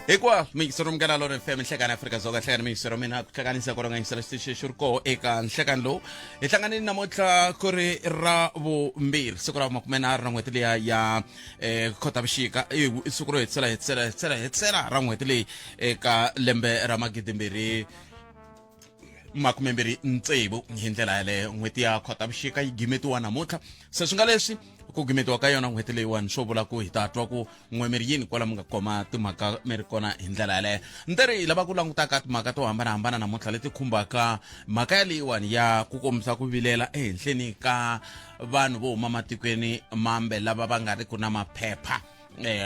Hikuva miyingisero Munghana Lonene FM, nhlekani Afrika-Dzonga, nhlekani miyingisero mina ku hlanganisa ku rhanganyisela xitichi xi ri koho eka nhlekani lowu hi hlanganile namuntlha ku ri ra vumbirhi, siku ra makumenharhu na n'hweti liya ya Khotavuxika, i siku ro hetisela hetisela hetisela hetisela ra n'hweti leyi eka lembe ra 2026. Hi ndlela yaleyo n'hweti ya Khotavuxika yi gimetiwa namuntlha. Se swi nga leswi ku gimetiwa ka yona n'hweti leyiwani swo vula ku hi ta twa ku n'we mi ri yini kwala mi nga koma timhaka mi ri kona hi ndlela yaleyo. Ni ri hi lava ku langutaka timhaka to hambanahambana namuntlha leti khumbaka mhaka yaleyiwani ya ku kombisa ku vilela ehenhleni ka vanhu vo huma matikweni mambe lava va nga ri ku na maphepha,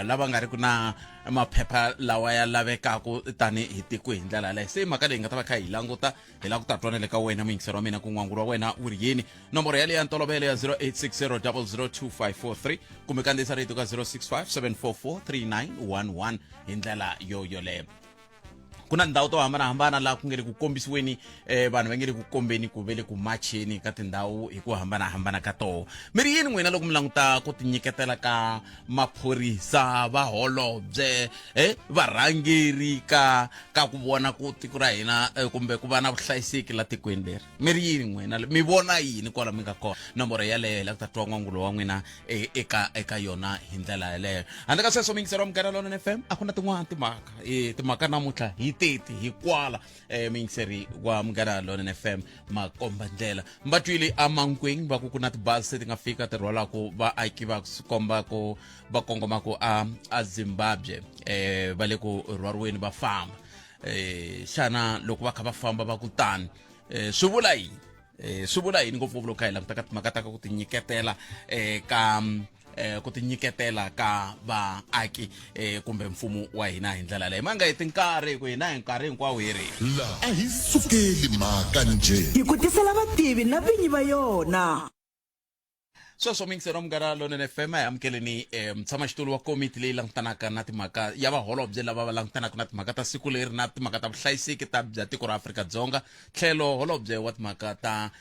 lava nga ri ku na maphepha lawa ya lavekaku tanihi tiko hi ndlela yaleyo. Se mhaka leyi nga ta va kha hi languta, hi lava ku ta twanele ka wena muyingiseri wa mina ku n'wangulo wa wena wu ri yini. Nomboro yaleyo ya ntolovelo ya 0860 002543 kumbe kandziyisa rito ka 065 744 3911 hi ndlela yo yoleyo. Ku na ndhawu to hambanahambana laha ku nge le ku kombisiweni, vanhu va nge le ku kombeni ku ve le ku macheni ka tindhawu hi ku hambanahambana ka toho. Mi ri yini n'wina loko mi languta ku tinyiketela ka maphorisa, vaholobye, varhangeri ka ku vona ku tiko ra hina, kumbe ku va na vuhlayiseki la tikweni leri? Mi ri yini n'wina, mi vona yini kwala mi nga kona? Nomboro yaleyo hi la ku ta twa n'wangulo wa n'wina eka yona hi ndlela yaleyo. Handle ka sweswo, muyingiseri wa Munghana Lonene FM, a ku na tin'wana timhaka, timhaka namuntlha hi teti hi kwala. Muyingiseri wa Munghana Lonene FM, makomba ndlela va twile amankweng va ku ku na tibazi se ti nga fika ti rhwalaku vaaki va komba ku va kongomaka a Zimbabwe, va le ku rhwariweni va famba. Xana loko va kha va famba va ku tani, swi vula yini? Swi vula yini ngopfungopfu loko kha hi languta ka timhaka ta ka ku tinyiketela, ka ku tinyiketela ka vaaki, kumbe mfumo wa hina hi ndlela leyi ma nga heti nkarhi ku hina hi nkarhi hinkwawo hi ri La a hi sukeli mhaka njhe. Hi ku tisela vativi na vinyi va yona. Sweswo muyingiseri wa Munghana Lonene FM, a hi amukeleni mutshamaxitulu wa komiti leyi langutanaka na timhaka ya vaholobye lava va langutanaka na timhaka ta siku leri na timhaka ta vuhlayiseki ta bya tiko ra Afrika-Dzonga, tlhelo holobye wa timhaka ta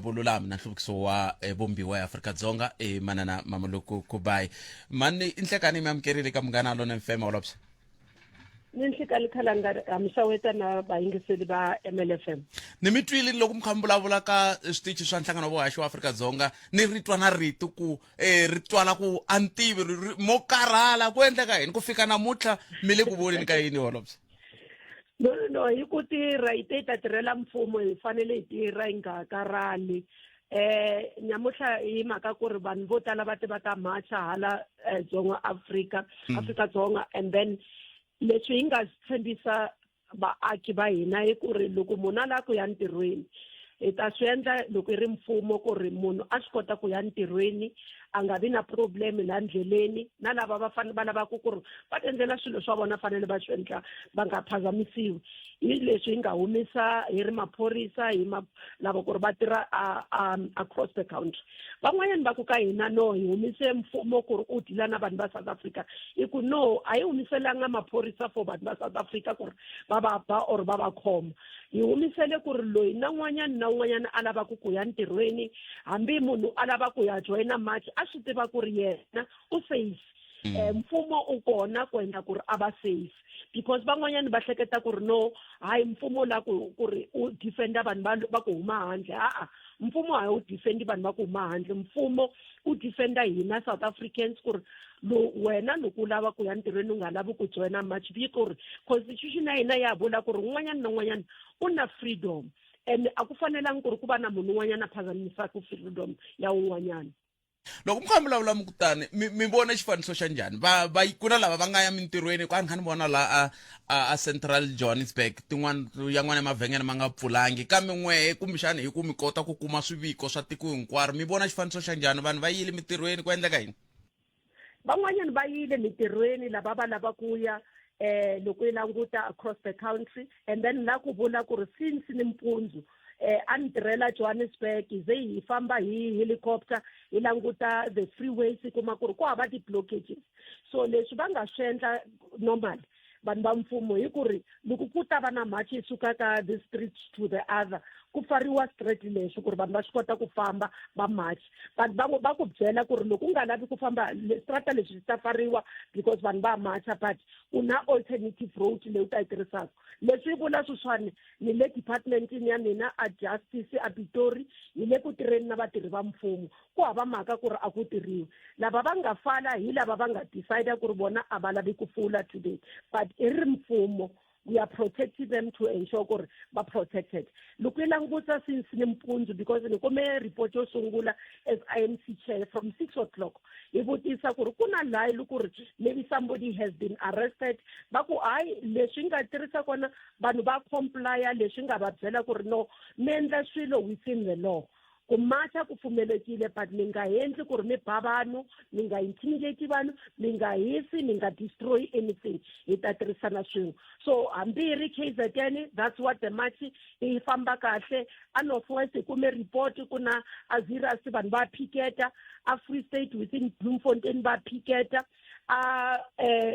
vululami na nhluvukiso wa vumbiwa ya Afrika-Dzonga, manana Mamoloko Kubayi. Mani, i nhlekani, mi amukerile ka Munghana Lonene FM, holobye. Ni nhlikani khalanga, mixaweta na vayingiseli va MLFM. Ni mi twile loko mi kha mi vulavula ka switichi swa nhlangano wa vuhaxi wa Afrika-Dzonga, ni ri twa na rito ku ri twala ku a ni tivi mo karhala ku endleka yini ku fika namuntlha mi le ku voneni ka yini, holobye? No, no, no, hi ku tirha hi te hi ta tirhela mfumo, hi fanele hi tirha hi nga karhali. Nyamuhla hi mhaka ku ri vanhu vo tala va te va ta marcha hala Dzonga Afrika, Afrika Dzonga, and then leswi hi nga tshembisa vaaki va hina i ku ri loko munhu a lava ku ya ntirhweni, hi ta swi endla loko i ri mfumo ku ri munhu a swi kota ku ya ntirhweni, a nga vi na problem la ndleleni, na lava va fanele va lavaka ku ri va ti endlela swilo swa vona fanele va swi endla va nga phazamisiwi. Hi leswi hi nga humesa hi ri maphorisa, hi ma lava ku ri va tirha across the country. Van'wanyani va ku ka hina no, hi humise mfumo ku ri u deala na vanhu va South Africa. I ku no, a hi humiselanga maphorisa for vanhu va South Africa ku ri va va ba or va va khoma. Hi humisele ku ri loyi na un'wanyana na un'wanyana a lavaka ku ya ntirhweni, hambi munhu a lava ku ya joyina march, a swi tiva ku ri yena u safe. Mfumo u kona ku endla ku ri a va safe, because van'wanyani va hleketa ku ri no, hayi, mfumo la ku ri u defenda vanhu va ku huma handle. Ha-a, mfumo a wu defendi vanhu va ku huma handle, mfumo u defenda hina South Africans, ku ri lo wena loko u lava ku ya ntirhweni u nga lavi ku joyina march, vi ku ri constitution ya hina ya vula ku ri un'wanyana na un'wanyana u na freedom, and a ku fanelangi ku ri ku va na munhu un'wanyana a phazamisaka freedom ya un'wanyana. Loko mi kha mi vulavula mi kutani mi vona xifaniso xa njhani? Va ku na lava va nga ya mintirhweni, ku a ni kha ni vona la a Central Johannesburg, tin'wana yan'wana ya mavhengele ma nga pfulangi, kambe n'wehe kumbexani hi ku mi kota ku kuma swiviko swa tiko hinkwaro, mi vona xifaniso xa njhani? Vanhu va yile mintirhweni, ku endleka yini? Van'wanyana va yile mintirhweni lava va lava ku ya, loko yi languta across the country, and then la ku vula ku ri since nimpundzu, a ni tirhela Johannesburg, ze hi famba hi helicopter hi languta the freeways, hi kuma ku ri ku hava ti-blockages. So leswi va nga swi endla normal, Vanhu va mfumo hi ku ri loko ku ta va na march yi suka ka this street to the other, ku pfariwa street lexi ku ri vanhu va swi kota ku famba va march. But va ku byela ku ri loko u nga lavi ku famba strata lexi xi ta pfariwa because vanhu va marcha, but u na alternative road leyi u ta yi tirhisaka. Leswi vula sweswiwani ni le departmentini ya mina a justice a Pitori, hi le ku tirheni na vatirhi va mfumo. Ku hava mhaka ku ri a ku tirhiwi. Lava va nga fala hi lava va nga decide ku ri vona a va lavi ku fula today, but i ri mfumo, we are protecting them to ensure ku ri va protected. Loko i languta since nimpundzu, because ni kume report yo sungula as IMC chair from 6 o'clock, hi vutisa ku ri ku na laha loko ri maybe somebody has been arrested, va ku hayi, leswi nga tirhisa kona vanhu va complya, leswi nga va byela ku ri no, mi endla swilo within the law. Ku macha ku pfumelekile, but mi nga endli ku ri mi ba vanhu, mi nga intimidate vanhu, mi nga hisi, mi nga destroy anything. Hi ta tirhisana swin'we. So hambi hi ri KZN, that's what the march yi famba kahle. A North West hi kume report ku na Aziras, vanhu va piketa. A Free State within Bloemfontein va piketa. A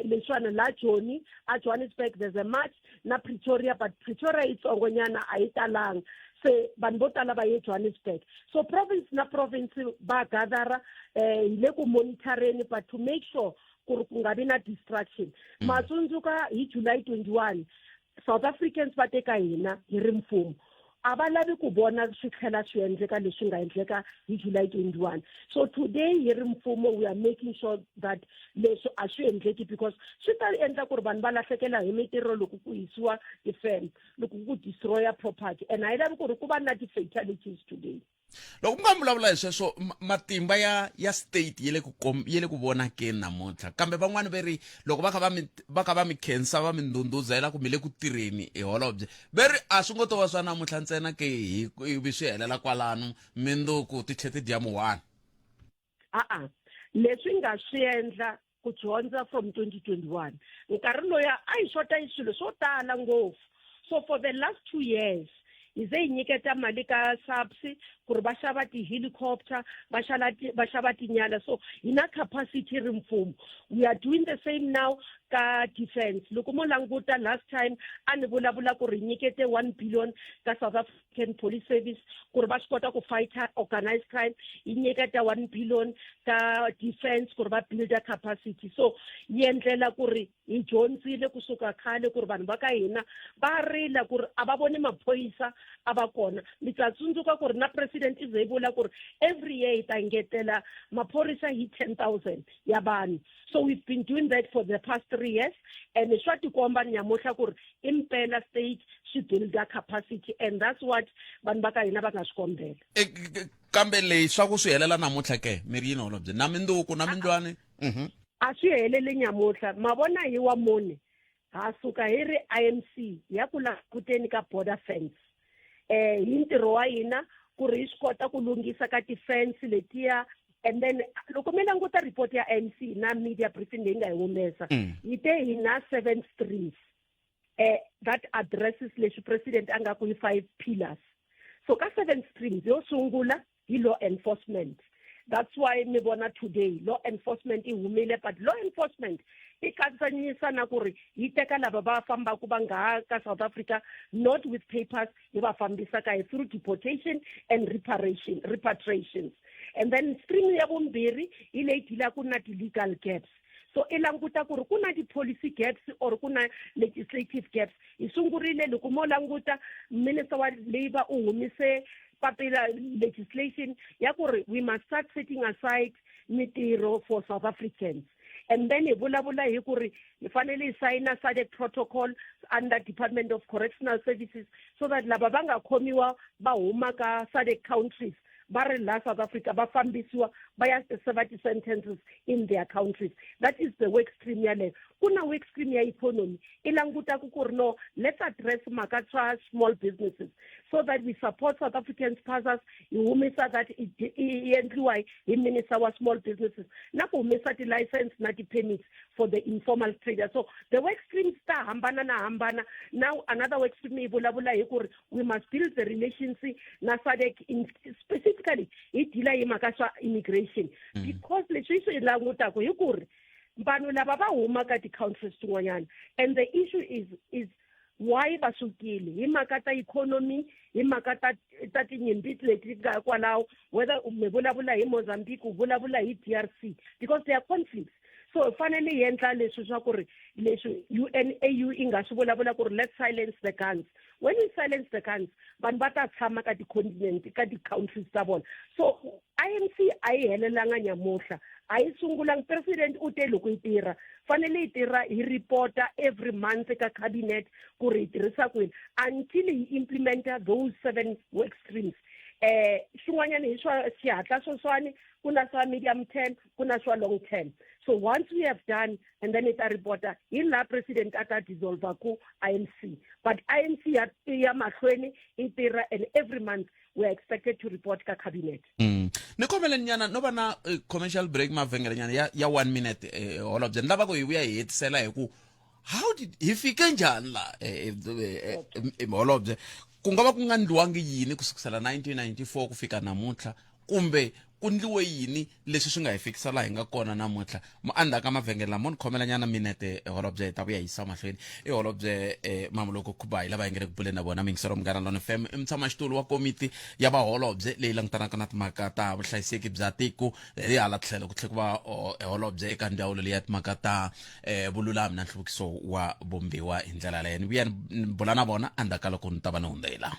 leswiwani la Joni, a Johannesburg there's a march, na Pretoria, but Pretoria yitsongonyana, a yi talanga, se vanhu vo tala va ye Johannesburg. So province na province va gathera. Hi le ku monitoreni, but to make sure ku ri ku nga vi na distraction. Matsundzuka hi July 21, South Africans va teka hina hi ri mfumo, a va lavi ku vona swi tlhela swi endleka leswi nga endleka hi July 21. So today hi ri mfumo, we are making sure that leswi a swi endleki, because swi ta endla ku ri vanhu va lahlekela hi mitirho loko ku hisiwa tifeme, loko ku destroya property, and a hi lavi ku ri ku va na ti-fatalities today. Loko mi nga vulavula hi sweswo, matimba ya state yi le ku yi le ku vonakeni namuntlha, kambe van'wani ve ri loko va kha va mi khensa, va mi ndhundhuzela ku mi le ku tirheni hi holobye, ve ri a swi ngo to va swa namuntlha ntsena ke, hi ivi swi helela kwalano, mindzuku ti tlhe ti dya muhwana. A-a, leswi nga swi endla ku dyondza from 2021, nkarhi loya a hi xota hi swilo swo tala ngopfu. So for the last 2 years hi ze hi nyiketa mali ka SAPS ku ri va xava ti-helicopter, va xava tinyala. So hi na capacity ri mfumo. We are doing the same now ka defense. Loko mo languta last time a ni vulavula ku ri nyikete 1 billion ka South African Police Service ku ri va swi kota ku fighter organized crime, yi nyiketa 1 billion ka defense ku ri va builda capacity. So yi endlela ku ri hi dyondzile kusuka khale ku ri vanhu va ka hina va rila ku ri a va voni maphorisa a va kona. Mi ta tsundzuka ku ri na president i ze yi vula ku ri every year hi ta ngetela maphorisa hi 10,000 ya vanhu. So we've been doing that for the past 3 years, and swa tikomba nyamuhla ku ri impela state swi builda capacity, and that's what vanhu va ka hina va nga swi kombela. Kambe leyi swa ku swi helela namuntlha ke, mi ri yini holobye, na minduku na mindlwani? A swi heleli nyamuhla. Ma vona, hi wa mune ha suka hi ri IMC ya ku languteni ka border fence. Hi ntirho wa hina ku ri hi swi kota ku lunghisa ka ti-fence letiya. And then loko mi languta report ya IMC na media briefing leyi nga hi humesa, yi te hi na seven streams that addresses leswi president a nga ku hi five pillars. So ka seven streams, yo sungula hi law enforcement. That's why mi vona today law enforcement yi humile, but law enforcement i katsanyisa na ku ri yi teka lava va fambaka va nga ha ka South Africa not with papers, yi va fambisa ka hi through deportation and reparation repatriations. And then stream ya vumbirhi hi leyi dealaka na ti-legal gaps. So i languta ku ri ku na ti-policy gaps or ku na legislative gaps. Hi sungurile, loko mo languta, minister wa labour u humise papila legislation ya ku ri we must start setting aside mitirho for South Africans. And then hi vulavula hi ku ri hi fanele hi sayina SADC protocol under Department of Correctional Services, so that lava va nga khomiwa va huma ka SADC countries va ri la South Africa va fambisiwa va ya serve ti-sentences in their countries. That is the work stream yaleyo. Ku na work stream ya economy, i langutaka ku ri no, let's address mhaka swa small businesses so that we support South Africans passers. Hi humisa that yi endliwa hi minister wa small businesses, na ku humesa ti-license na ti-permits for the informal trader. So the work streams ta hambana na hambana. Now another work stream yi vulavula hi ku ri we must build the relations na SADC, in specifically hi deala hi mhaka swa immigration, because leswi hi swi langutaka hi ku ri Vanhu lava va huma ka ti-countries tin'wanyana, and the issue is why va sukile, hi mhaka ta economy, hi mhaka ta tinyimpi leti nga kwalaho, whether mi vulavula hi Mozambique, u vulavula hi DRC, because there are conflicts. So hi fanele hi endla leswi swa ku ri leswi UNAU yi nga swi vulavula ku ri let's silence the guns. When you silence the guns, vanhu va ta tshama ka ti-continent, ka ti-countries ta vona. So IMC a yi helelanga nyamuhla, a yi sungulanga. President u te loko yi tirha, fanele yi tirha hi reporta every month ka cabinet ku ri hi tirhisa kwini until hi implementa those seven work streams. Xin'wanyana hi swa xihatla sweswiwani, ku na swa medium term, ku na swa long term. So once we have done and then i ta reporta, hi laha president a ta dissolva ku IMC. But IMC ya mahlweni i tirha, and every month we are expected to report ka cabinet. Ni kombeleni nyana no va na commercial break, mavhengele nyana ya one minute, holobye. Ni lava ku hi vuya hi hetisela hi ku how did hi fike njhani la, holobye. Ku nga va ku nga ndliwangi yini ku sukisela 1994 ku fika namuntlha, kumbe ku ndliwe yini leswi swi nga hi fikisa laha hi nga kona namuntlha? Endzhaku ka mavhengele lama, mo ni khomela nyana minete, holobye, hi ta vuya yisa mahlweni. I holobye Mamoloko Kubayi lava hi nge le ku buleni na vona. Miyingiselo Munghana Lone FM. I mutshamaxitulu wa komiti ya vaholobye leyi langutanaka na timhaka ta vuhlayiseki bya tiko. Hi hala tlhelo ku tlhela ku va holobye eka ndzawulo leyi ya timhaka ta vululami na nhluvukiso wa vumbiwa. Hi ndlela yaleyo ni vuya ni bula na vona endzhaku ka loko ni ta va ni hundzela.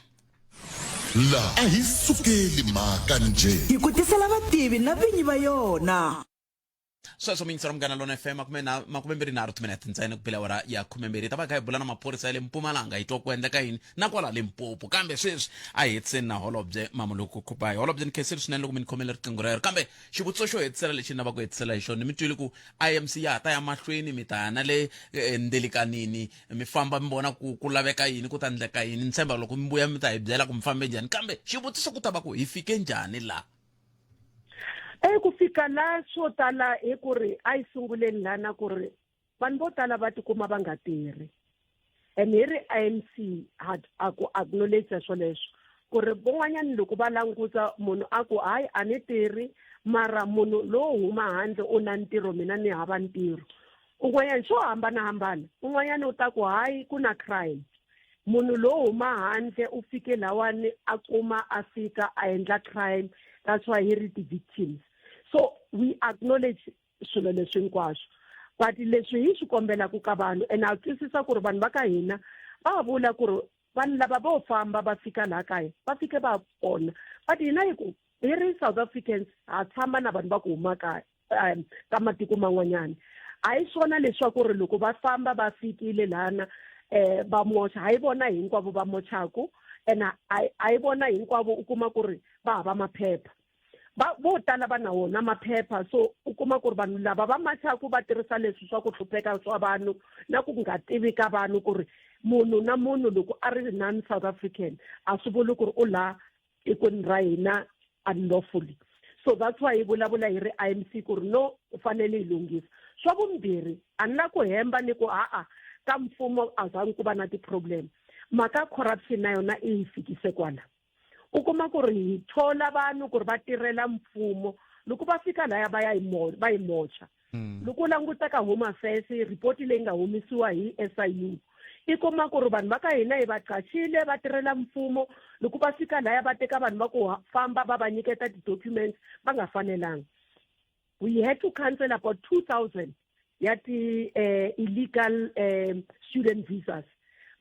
La a hi sukeli mhaka njhe. Hi ku tisela vativi na vinyi va yona. Sweswo, miyingiselo Munghana Lona FM, makume na 23 timinete ntsena ku bela awara ya 12. Hi ta va kha hi bula na maphorisa ya le Mpumalanga, hi twa ku endleka yini na kwala Limpopo. Kambe sweswi a hi hetiseni na holobye Mamoloko Khupayi. Holobye, ni khensile swinene loko mi ni khomele riqingho rero. Kambe xivutiso xo hetisela lexi ni lavaka ku hetisela hi xona, ni mi twile ku IMC ya ha ta ya mahlweni, mi ta ya na le ndelikanini, mi famba mi vona ku ku laveka yini, ku ta endleka yini. Ni tshemba loko mi vuya mi ta hi byela ku mi fambe njhani. Kambe xivutiso ku ta va ku hi fike njhani laha? Ku fika la, swo tala hi ku ri a yi sunguleni lana ku ri vanhu vo tala va tikuma va nga tirhi, and hi ri IMC ha a ku acknowledge swoleswo ku ri van'wanyana loko va languta munhu a ku hayi, a ni tirhi, mara munhu lowo huma handle u na ntirho, mina ni hava ntirho. Un'wanyana swo hambanahambana, un'wanyana u ta ku hayi, ku na crime, munhu lowo huma handle u fike lawani a kuma a fika a endla crime, that's why hi ri ti-victims. So we acknowledge swilo leswi hinkwaswo, but leswi hi swi kombelaka ka vanhu, and a twisisa ku ri vanhu va ka hina va vula ku ri vanhu lava vo famba va fika laha kaya va fike va pona, but hina hi ku hi ri South Africans ha tshama na vanhu va ku huma kaya ka matiko man'wanyana. A hi swona leswaku ri loko va famba va fikile lana va moxa. Hayi vona hinkwavo va moxaku, and a hi vona hinkwavo u kuma ku ri va hava maphepha. Va vo tala va na wona maphepha. So u kuma ku ri vanhu lava va machaku va tirhisa leswi swa ku hlupheka swa vanhu na ku nga tivi ka vanhu ku ri munhu na munhu loko a ri non South African a swi vuli ku ri u laha tikweni ra hina unlawfully. So that's why hi vulavula hi ri IMC ku ri no, u fanele hi lunghisa. Swa vumbirhi, a ni la ku hemba ni ku ha-a ka mfumo a zangi ku va na ti-problem. Mhaka corruption na yona i hi fikise kwala. U kuma ku ri hi thola vanhu ku ri va tirhela mfumo, loko va fika laya va ya va yi moxa. Loko u languta ka Home Affairs report leyi nga humesiwa hi SIU, i kuma ku ri vanhu va ka hina hi va qachile va tirhela mfumo, loko va fika laya va teka vanhu va ku famba va va nyiketa ti-documents va nga fanelanga. We had to cancel about 2000 ya ti illegal student visas.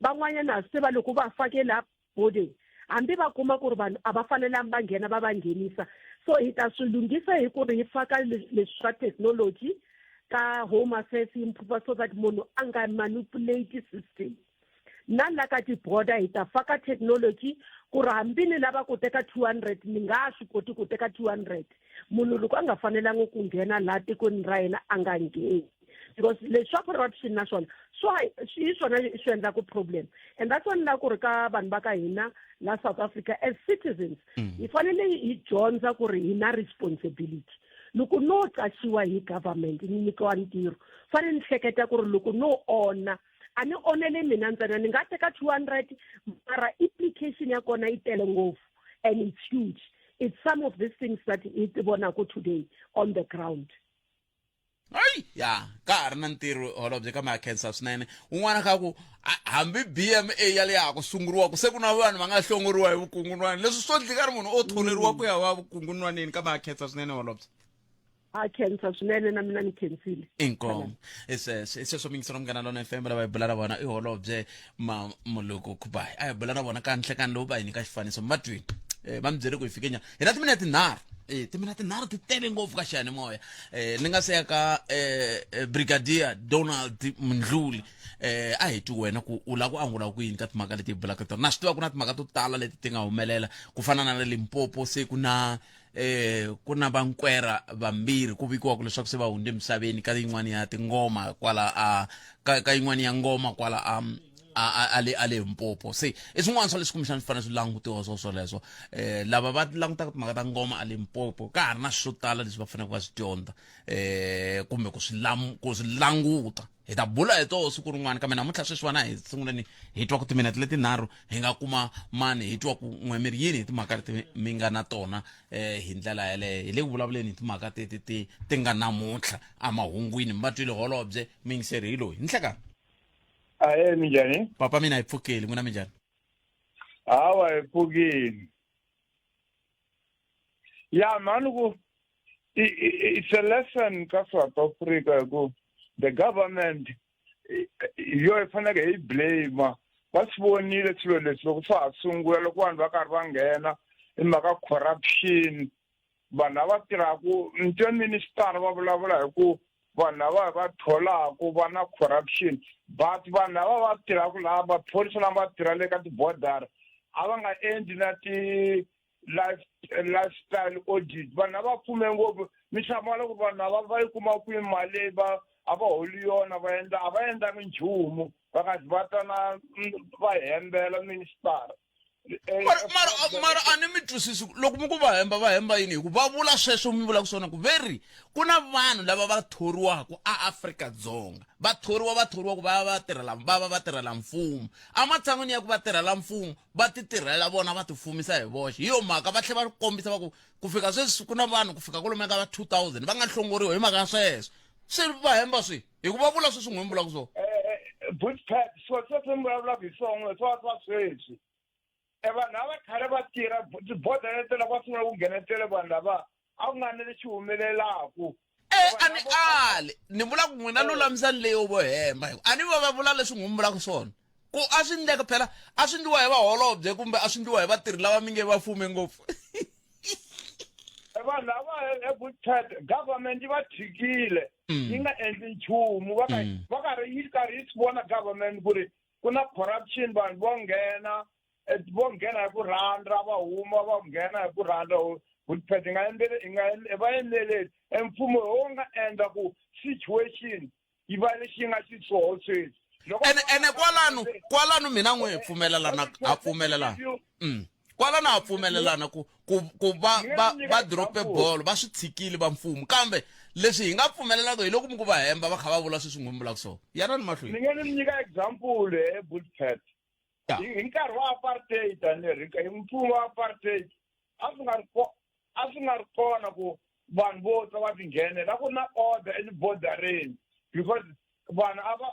Van'wanyana ha swi tiva loko va fake la boarding, hambi va kuma ku ri vanhu a va fanelanga va nghena, va va nghenisa. So hi ta swi lunghisa hi ku ri hi faka leswi swa technology ka Home Affairs improve so that munhu a nga manipulate system. Na la ka ti-border hi ta faka technology ku ri hambi ni lava ku teka 200, ni nga swi koti ku teka 200. Munhu loko a nga fanelangi ku nghena laha tikweni ra hina a nga ngheni, because leswi swa corruption na swona swa hi swona swi endlaku problem. And that's why ni lava ku ri ka vanhu va ka hina la South Africa, as citizens hi fanele hi dyondza ku ri hi na responsibility. Loko no qachiwa hi government, ni nyikiwa ntirho, fanele ni hleketa ku ri loko no onha, a ni onele mina ntsena. Ni nga teka 200, mara implication ya kona yi tele ngopfu and it's huge. It's some of these things that hi ti vonaka today on the ground. Ayi ya ka ha ri na ntirho holobye kambe a khensa swinene. Un'wana ka ku hambi BMA ya le ya ha ku sunguriwaka se ku na vanhu va nga hlongoriwa hi vukungunwani leswi swo ndlika ri munhu o tholeriwa ku ya va vukungunwanini kambe a khensa swinene holobye. A khensa swinene na mina ni khensile. Inkomu. I sweswo i sweswo mingiselo Munghana Lona FM lava hi bula na vona i holobye Mamoloko Kubayi. A hi bula na vona ka nhlekani lowu va hi nyika xifaniso mi va twini. Va mi byele ku hi fike njhani. Hi na timinete tinharhu. Timinete tinharhu ti tele ngopfu ka xiyanimoya. Ni nga se ya ka Brigadier Donald Mndluli. A hi twi wena ku u lava ku angula ku yini ka timhaka leti hi bulaka tona. Na swi tiva ku na timhaka to tala leti ti nga humelela ku fana na le Limpopo se ku na ku na vankwera vambirhi ku vikiwaka leswaku se va hundze emisaveni ka yin'wana ya tingoma kwala a ka yin'wana ya ngoma kwala a a le a le Limpopo. Se i swin'wana swa leswi kumbexana swi fanele swi langutiwa swo swoleswo. Lava va langutaka timhaka ta ngoma a Limpopo ka ha ri na swo tala leswi va faneleke va swi dyondza kumbe ku swi ku swi languta. Hi ta bula hi toho siku rin'wana kambe namuntlha sweswiwani a hi sunguleni hi twa ku timinete letinharhu hi nga kuma mani hi twa ku n'we mi ri yini hi timhaka leti mi nga na tona hi ndlela yaleyo. Hi le ku vulavuleni hi timhaka teti ti ti nga namuntlha emahungwini. Mi va twile holobye muyingiseri hi loyi. Ni hlekani. Ahee, minjhani? Papa mina hi pfukile, n'wina minjhani? Hawa hi pfukile. Ya mhani ku it's a lesson ka South Africa hi ku the government hi yo hi faneleke hi yi blame. Va swi vonile swilo leswi loko swa ha sungula loko vanhu va karhi va nghena hi mhaka corruption vanhu lava tirhaka ni twe minister va vulavula hi ku vanhu lava va tholaku va na corruption but vanhu lava va tirhaka laha maphorisa lama va tirha le ka ti-border a va nga endli na ti life lifestyle audit. Vanhu lava pfume ngopfu mi hlamala ku vanhu lava va yi kuma kwihi mali leyi va a va holi yona va endla a va endlangi nchumu va nga zi va ta na va hembela minister. Mara mara mara a ni mi twisisi loko mi ku va hemba va hemba yini hi ku va vula sweswo mi vulaka swona ku ve ri ku na vanhu lava va thoriwaka aAfrika-Dzonga va thoriwa va thoriwa ku va va tirhela va va va tirhela mfumo ematshan'wini ya ku va tirhela mfumo va ti tirhela vona va ti fumisa hi voxe. Hi yo mhaka va tlhela va kombisa va ku ku fika sweswi ku na vanhu ku fika kwalomuya ka va 2000 va nga hlongoriwa hi mhaka ya sweswo. Se va hemba swi hi ku va vula sweswi n'we mi vulaka swona. Bootpad swilo sweswi mi vulavulaka hi swona swa swa sweswi e vanhu lava khale va tirha tiboda leti loko va sungula ku nghenetela vanhu lava a ku nga ni lexi humelelaku. E a ni ali ni vula ku n'wina lulamisani leyo vo hemba hi ku a ni va va vula leswi n'wi mi vulaka swona ku a swi ndleka phela a swi ndliwa hi vaholobye kumbe a swi ndliwa hi vatirhi lava mi nge va fume ngopfu. Vanhu lava eBootpad government yi va tshikile yi nga endli nchumu va va karhi yi karhi yi swi vona government ku ri ku na corruption vanhu vo nghena vo nghena hi ku rhandza va huma va nghena hi ku rhandza Bootpad yi nga endleli yi nga va endleleli e mfumo hi wo nga endla ku situation yi va lexi yi nga xiswona sweswi. Ene ene kwalano kwalano mina n'we hi pfumelelana ha pfumelelana kwalano ha pfumelelana ku ku ku va va va drope bolo va swi tshikile va mfumo kambe leswi hi nga pfumelelaka hi loko mi ku va hemba va kha va vula sweswi n'we mi vulaka swona yanani mahlweni. Ni nge ni mi nyika example he Bootpad hi nkarhi wa apartheid a ni ri hi mfumo wa apartheid a swi nga ri a swi nga ri kona ku vanhu vo twa va tinghenela a ku ri na order etibodareni because vanhu a va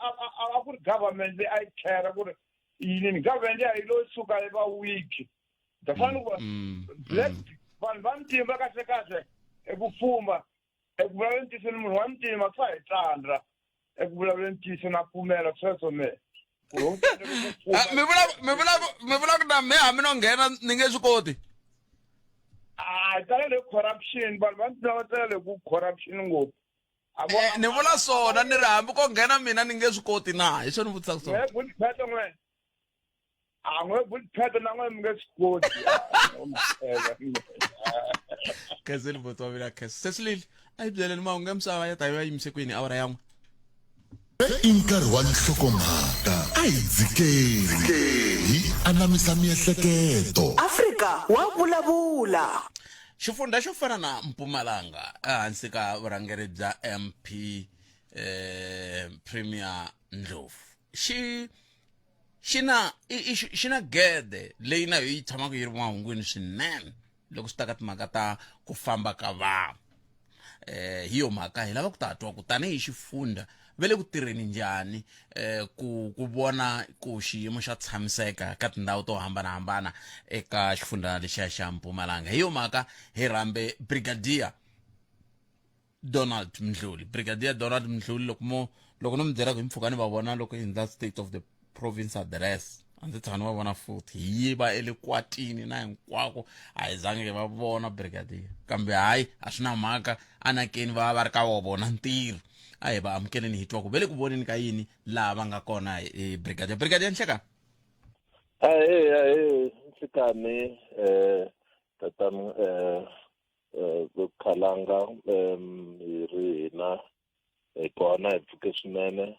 a ku ri government leyi a yi care ku ri yini government ya yi lo suka yi va weak the fane ku black vanhu va ntima kahle kahle eku fuma eku vulavuleni ntiyiso ni munhu wa ntima swa hi tsandza eku vulavuleni ntiyiso na pfumela sweswo me mi vula mi vula mi vula ku na me hambi no nghena ni nge swi koti. A hi tala le corruption vanhu va ntima va tala le ku corruption ngopfu. Ni vula swona ni ri hambi ko nghena mina ni nge swi koti na hi swona ni vutisaka swona. N'we a n'we bulipheto na n'we mi nge swi koti. Khenseni buti wa mina khensa sesilile a yi byeleni mahungu ya misava ya ta yi va yimise kwini awara ya n'we. I nkarhi wa nhlokomhaka a hi dzikeni hi anamisa miehleketo. Afrika wa vulavula. Xifundha xo fana na Mpumalanga ehansi ka vurhangeri bya MP eh Premier Ndlovu xi xi na xi na gede leyi na yo yi tshamaka yi ri mahungwini swinene loko swi ta ka timhaka ta ku famba ka vanhu. Eh hi yo mhaka hi lava ku ta twa ku tanihi xifundha ve le ku tirheni njhani eh ku ku vona ku xiyimo xa tshamiseka ka tindhawu to hambanahambana eka xifundha lexiya xa Mpumalanga. Hi yo mhaka hi rhambe Brigadier Donald Mdluli. Brigadier Donald Mdluli, loko mo loko no mi byela ku hi mpfhuka ni va vona loko hi endla State of the Province Address, a ndzi tshama ni va vona futhi. Hi yiva elikwatini na hinkwako, a hi zangi hi va vona brigadier, kambe hayi, a swi na mhaka, anakeni va va ri ka wa vona ntirho. A hi va amukeleni, hi twa ku ve le ku voneni ka yini laha va nga kona. Brigadier, brigadier, nhleka. Ahee, ahee, nhlikani tatana Khalanga. Hi ri hina hi kona, hi pfuke swinene.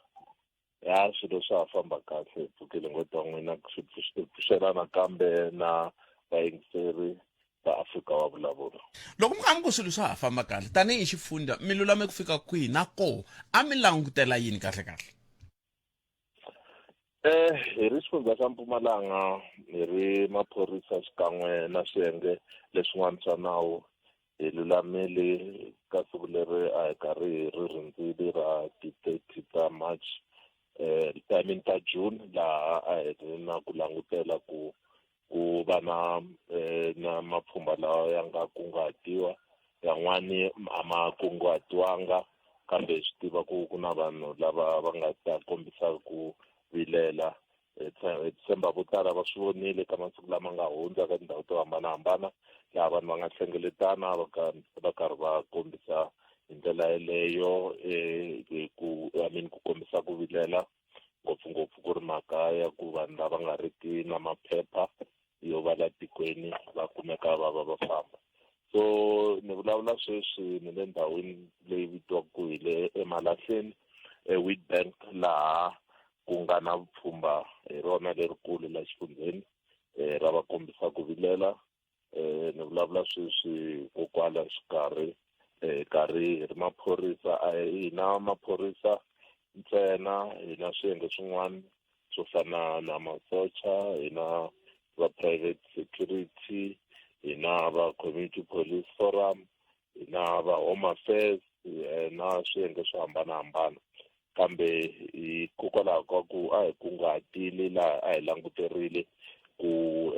Ya, swilo swa ha famba kahle, hi pfukile ngoti wa n'wina. Swi pfuxela nakambe na vayingiseri va Afrika wa Vulavula. Loko mi kha mi ku swilo swa ha famba kahle, tanihi xifundza mi lulame ku fika kwihi, na koho a mi langutela yini kahle kahle? Hi ri xifundza xa Mpumalanga, hi ri maphorisa xikan'we na swiyenge leswin'wana swa nawu, hi lulamile ka siku leri a hi karhi hi ri rindzile ra ti-30 ta March, I mean ta June, laha a hi ri na ku langutela ku ku va na na mapfhumba lawa ya nga kunguhatiwa. Yan'wani a ma kunguhatiwanga, kambe hi swi tiva ku ku na vanhu lava va nga ta kombisa ku vilela. Hi tshemba vo tala va swi vonile ka masiku lama nga hundza ka tindhawu to hambanahambana, laha vanhu va nga hlengeletana va karhi va kombisa hi ndlela yeleyo, hi ku, I mean, ku kombisa ku vilela, ngopfungopfu ku ri mhaka ya ku vanhu lava nga ri ki na maphepha yo va la tikweni va kumeka va va va famba. So ni vulavula sweswi ni le ndhawini leyi vitiwaka ku hi le eMalahleni, eWitbank, laha ku nga na vupfhumba hi rona lerikulu la xifundzheni ra va kombisa ku vilela. Ni vulavula sweswi kokwala xikarhi, karhi hi ri maphorisa. A hi na maphorisa ntsena, hi na swiyenge swin'wana swo fana na masocha, hi na va private security, hi na va community police forum, hi na va home affairs, na swiyenge swo hambanahambana. Kambe hikokwalaho ka ku a hi kunguhatile laha a hi languterile ku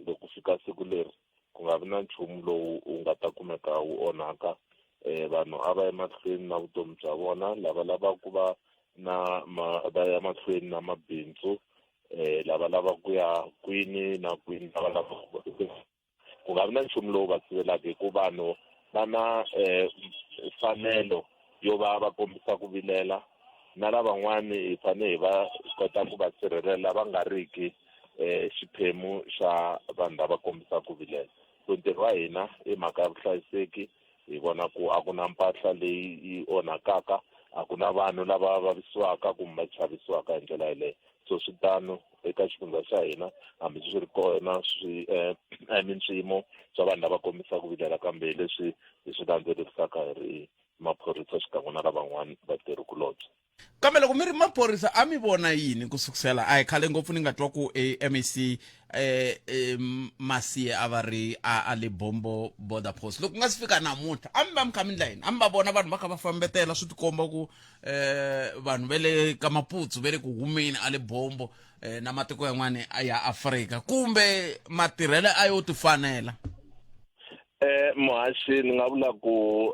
loko fika siku leri ku nga vi na nchumu lowu wu nga ta kumeka wu onhaka, vanhu a va emahlweni na vutomi bya vona, lava lavaka ku va na ma va ya mahlweni na mabindzu, lava lavaka ku ya kwini na kwini, lava lavaka ku nga vi na nchumu lowu va sivelaka, hi ku vanhu va na mfanelo yo va va kombisa ku vilela, na lavan'wani hi fanele hi va kota ku va sirhelela va nga riki xiphemu xa vanhu lava kombisaka ku vilela. So ntirho wa hina i mhaka ya vuhlayiseki, hi vona ku a ku na mpahla leyi yi onhakaka, a ku na vanhu lava vavisiwaka kumbe va chavisiwaka hi ndlela yeleyo. So swi tano eka xifundza xa hina, hambi swi ri kona swi I mean swiyimo swa vanhu lava kombisaka ku vilela, kambe leswi hi swi landzelerisaka hi ri maphorisa xikan'we na lavan'wana vatirhikulobye. Kambe loko mi ri maphorisa, a mi vona yini ku sukusela? A hi khale ngopfu ni nga twa ku MEC Masiye a va ri a le Bombo border post. Loko ku nga si fika namuntlha, a mi va mi kha mi ndla yini? A mi va vona vanhu va kha va fambetela, swi tikomba ku vanhu va le ka Maputsu va le ku humeni a le Bombo na matiko yan'wani ya Afrika, kumbe matirhelo a yo tifanela? Muhaxi, ni nga vula ku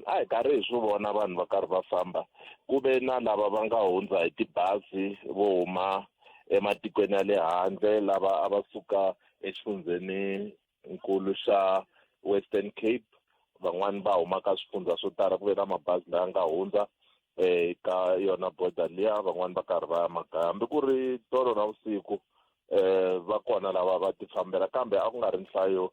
a hi karhi hi swi vona vanhu va karhi va famba. Ku ve na lava va nga hundza hi tibazi vo huma ematikweni ya le handle, lava a va suka exifundzheni nkulu xa Western Cape, van'wani va huma ka swifundza swo tala. Ku ve na mabazi laya nga hundza ka yona border liya, van'wani va karhi va ya makaya. Hambi ku ri tolo na vusiku va kona lava va ti fambela, kambe a ku nga ri nhlayo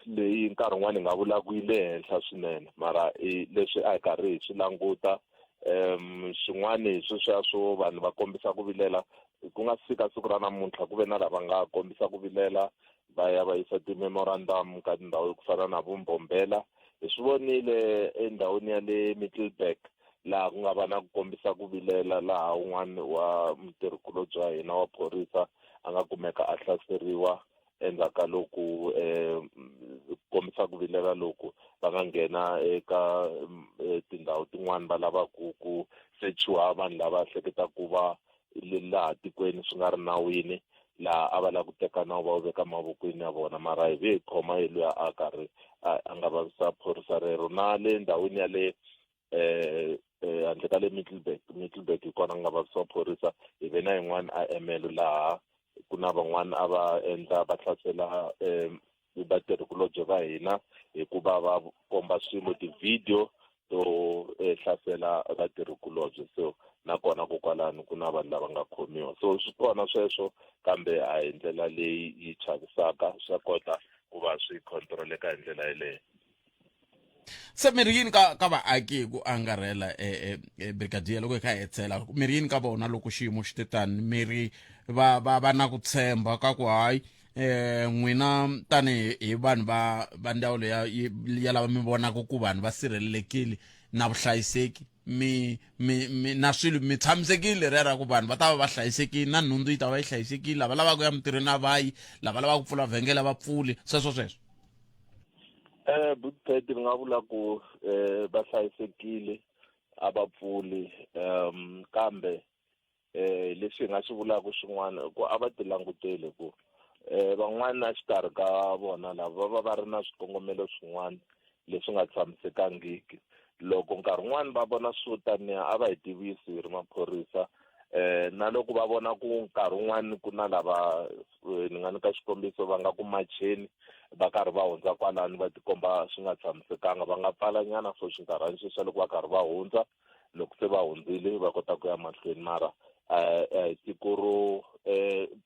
leyi nkarhi wun'wani hi nga vula ku yi le henhla swinene, mara i leswi a hi karhi hi swi languta. Xin'wani hi sweswiya swo vanhu va kombisa ku vilela, ku nga si fika siku ra namuntlha, ku ve na lava nga kombisa ku vilela va ya va yisa ti-memorandum ka tindhawu ku fana na Vumbombela. Hi swi vonile endhawini ya le Middelburg, laha ku nga va na ku kombisa ku vilela, laha un'wana wa mutirhikulobye wa hina wa phorisa a nga kumeka a hlaseriwa endzhaku ka loko Kombisa ku vilela loku va nga nghena eka tindhawu tin'wani va lava ku sechiwa vanhu lava hleketaka ku va laha tikweni swi nga ri nawini, laha a va lava ku teka nawu va wu veka mavokweni ya vona. Mara hi ve hi khoma hi luya a karhi a nga vavisa phorisa rero. Na le ndhawini ya le handle ka le Middelburg, Middelburg hi kona nga vavisiwa phorisa. Hi ve na yin'wana a Ermelo, laha ku na van'wana a va endla va hlasela vatirhikulobye va hina hikuva va komba swilo, ti-video to hlasela vatirhikulobye. So nakona kokwalano ku na vanhu lava nga khomiwa. So swi kona sweswo, kambe a hi ndlela leyi yi chavisaka, swa kota ku va swi controleka hi ndlela yeleyo. Se mi ri yini ka vaaki hi ku angarhela, brigadier, loko hi kha hi hetsela? Mi ri yini ka vona loko xiyimo xi te tani? Mi ri va na ku tshemba ka ku hayi, n'wina tani hi vanhu va ndzawulo ya lava mi vonaka ku vanhu va sirhelelekile na vuhlayiseki, mi na swilo mi tshamisekile leriya ra ku vanhu va ta va va hlayisekile na nhundzu yi ta va yi hlayisekile, lava lavaka ku ya mintirhweni a va yi, lava lavaka ku pfula vhengele va pfuli, sweswo sweswo? Butpet, ni nga vula ku va hlayisekile, a va pfuli, kambe leswi hi nga swi vulaka swin'wana i ku a va ti languteli ku van'wana exikarhi ka vona lava va va va ri na swikongomelo swin'wana leswi nga tshamisekangiki. Loko nkarhi wun'wani va vona swo taniya, a va hi tivisi hi ri maphorisa. Na loko va vona ku nkarhi wun'wani ku na lava, ni nga nyika xikombiso, va nga ku macheni va karhi va hundza kwalano, va tikomba swi nga tshamisekanga, va nga pfala nyana for xinkarhana xexo loko va karhi va hundza. Loko se va hundzile, va kota ku ya mahlweni. Mara siku ro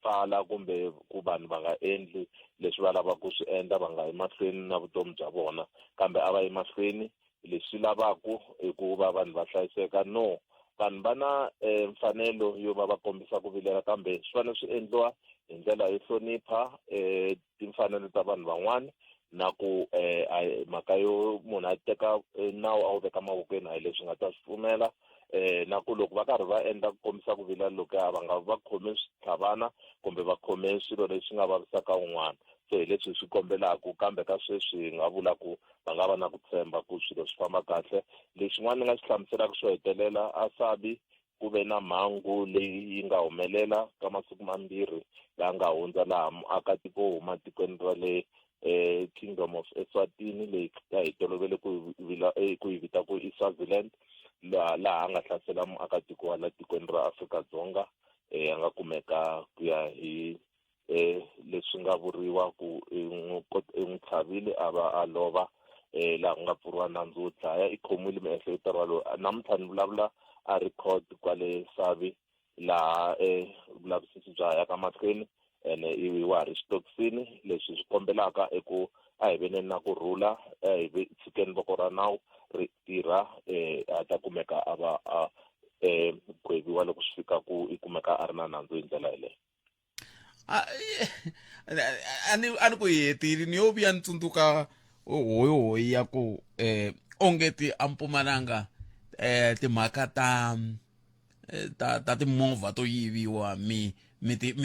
pfala kumbe ku vanhu va nga endli leswi va lavaka ku swi endla, va nga yi mahlweni na vutomi bya vona, kambe a va yi mahlweni. Leswi lavaku i ku va vanhu va hlayiseka. No, vanhu va na mfanelo yo va va kombisa ku vilela, kambe swi fanele swi endliwa hi ndlela yo hlonipha timfanelo ta vanhu van'wana, na ku mhaka yo munhu a teka nawu a wu veka mavokweni a hi leswi nga ta swi pfumela. Na ku loko va karhi va endla ku kombisa ku vilela lokuya, va nga va khome switlhavana kumbe va khome swilo leswi nga vavisaka un'wana. So hi leswi hi swi kombelaku, kambe ka sweswi hi nga vula ku va nga va na ku tshemba ku swilo swi famba kahle. Lexin'wana ni nga xi hlamuselaka xo hetelela, a Sabi ku ve na mhangu leyi yi nga humelela ka masiku mambirhi laha nga hundza, laha muakatiko wo huma tikweni ra le Kingdom of Eswatini, leyi a hi tolovele ku yi vita ku i Swaziland, laha a nga hlasela muakatiko wa la tikweni ra Afrika-Dzonga. A nga kumeka, ku ya hi leswi nga vuriwa, ku i n'wi tlhavile a va a lova, laha ku nga pfuriwa nandzu wo dlaya. I khomiwile miehleketoriwa loyi, namuntlha ni vulavula a ri court kwale Savi, laha vulavisisi bya ha yaka mahlweni, ene i wa ha ri xitokisini. Leswi swi kombelaka i ku a hi veneni na kurhula, a hi tshikeni voko ra nawu ri tirha, a ta kumeka a va a gweviwa loko swi fika ku i kumeka a ri na nandzu hi ndlela yeleyo. A ni ku hi hetile, ni yo vuya ni tsundzuka hoyihoyi ya ku ongeti a Mpumalanga, timhaka ta timovha to yiviwa mi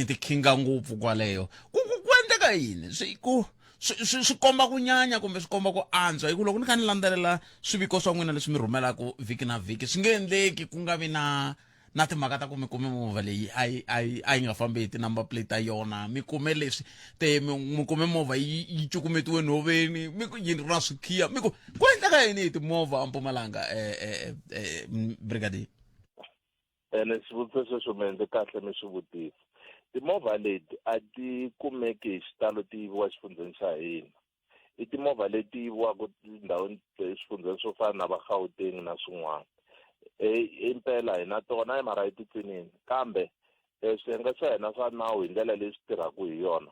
ti khinga ngopfu kwaleyo. Ku endleka yini? Swi ku swi komba ku nyanya kumbe swi komba ku antswa? Hi ku loko ni kha ni landzelela swiviko swa n'wina leswi mi rhumelaka vhiki na vhiki, swi nge endleki ku nga vi na timhaka ta ku mi kume movha leyi a yi nga fambi hi ti-number plate ta yona, mi kume leswi te mi kume movha yi cukumetiwe nhoveni, mi ku yi ri na swikhiya. Mi ku endleka yini hi timovha eMpumalanga, brigadier? Ene xivutiso xexo mi endle kahle mi swi vutisa. Timovha leti a ti kumeki hi xitalo ti yiviwa xifundzheni xa hina. I timovha leti yiviwaka tindhawini, swifundzheni swo fana na va Gauteng na swin'wana. Impela hi na tona, mara yi titsinini, kambe swiyenge swa hina swa nawu, hi ndlela leyi swi tirhaka hi yona,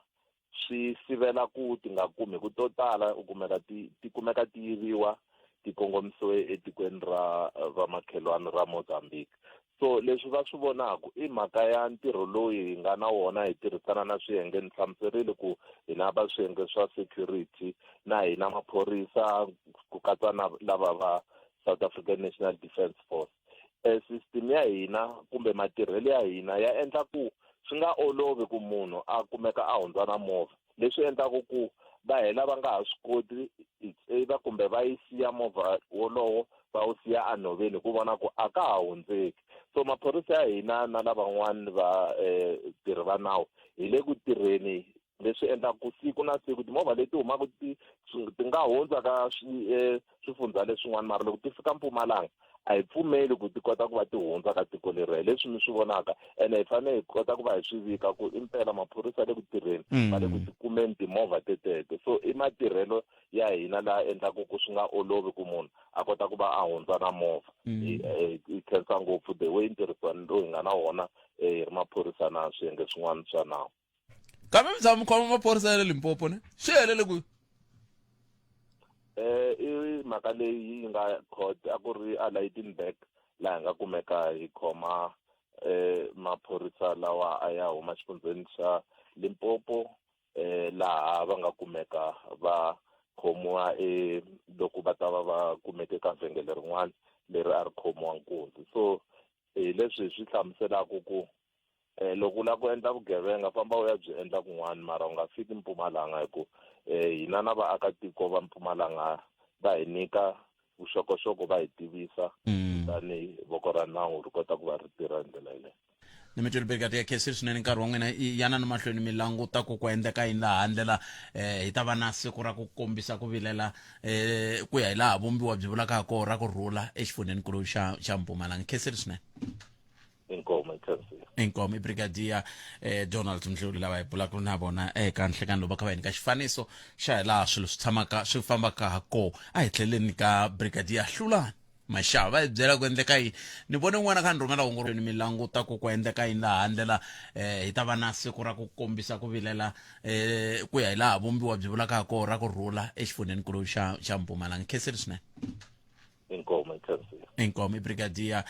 swi sivela ku ti nga kumi ku to tala. U kumeka ti kumeka ti yiviwa ti kongomisiwe etikweni ra vamakhelwani ra Mozambique. So leswi va swi vonaka i mhaka ya ntirho lowu hi nga na wona, hi tirhisana na swiyenge. Ni hlamuserile ku hina va swiyenge swa security na hina maphorisa, ku katsa na lava va South African National Defence Force, system ya hina kumbe matirhelo ya hina ya endla ku swi nga olovi ku munhu a kumeka a hundza na movha. Leswi endlaku ku Va hela va nga ha swi koti, it's either kumbe va yi siya movha wolowo, va wu siya enhoveni hi ku vona ku a ka ha hundzeki. So maphorisa ya hina na lavan'wani va tirhi va nawu hi le ku tirheni, leswi endlaka ku siku na siku timovha leti humaka ti ti nga hundza ka swifundza leswin'wana, mara loko ti fika Mpumalanga a hi pfumeli ku ti kota ku va ti hundza ka tiko leri. Hi leswi mi swi vonaka, ene hi fanele hi kota ku va hi swi vika ku impela maphorisa le ku tirheni, va le ku ti kumeni timovha teteto. So i matirhelo ya hina laha endlaku ku swi nga olovi ku munhu a kota ku va a hundza na movha. Hi khensa ngopfu the way ntirhisano lowu hi nga na wona hi ri maphorisa na swiyenge swin'wana swa nawu. Kambe mi tshama mi khoma maphorisa ya le Limpopo, ne swi helele kwihi? I mhaka leyi yi nga court, a ku ri a Lydenburg laha hi nga kumeka hi khoma maphorisa lawa a ya huma xifundzheni xa Limpopo, laha va nga kumeka va khomiwa loko va ta va va kumeke ka vhengele rin'wana leri a ri khomiwa nkunzi. So hi leswi hi swi hlamuselaka ku loko u lava ku endla vugevenga, famba u ya byi endla kun'wana, mara u nga fiki Mpumalanga, hi ku hina na vaakatiko va Mpumalanga va hi nyika vuxokoxoko, va hi tivisa, kutani voko ra nawu ri kota ku va ri tirha hi ndlela yeleyo. Ni mi twile, brigadier. Khensile swinene nkarhi wa n'wina. Yana ni mahlweni mi languta ku ku endleka yini laha ndlela. Hi ta va na siku ra ku kombisa ku vilela ku ya hi laha vumbiwa byi vulaka ha koho ra ku rhula exifundzheninkulu xa Mpumalanga. Khensile swinene. Inkomo, ikhensile. Inkomo. I-brigadier Donald Mdluli lava hi bulaka na vona eka nhlekani lowu, va kha va hi nyika xifaniso xa hi laha swilo swi tshamaka swi fambaka ha koho. A hi tlheleni ka brigadier Hlulani Maxava, va hi byela ku endleka yini. Ni vone n'wana kha ni rhumela hungu, ni mi languta ku ku endleka yini laha ndlela. Hi ta va na siku ra ku kombisa ku vilela ku ya hi laha vumbiwa byi vulaka ha koho ra ku rhula exifundzheninkulu xa Mpumalanga. Khensile swinene. Inkomo, ikhensile. Inkomo. I-brigadier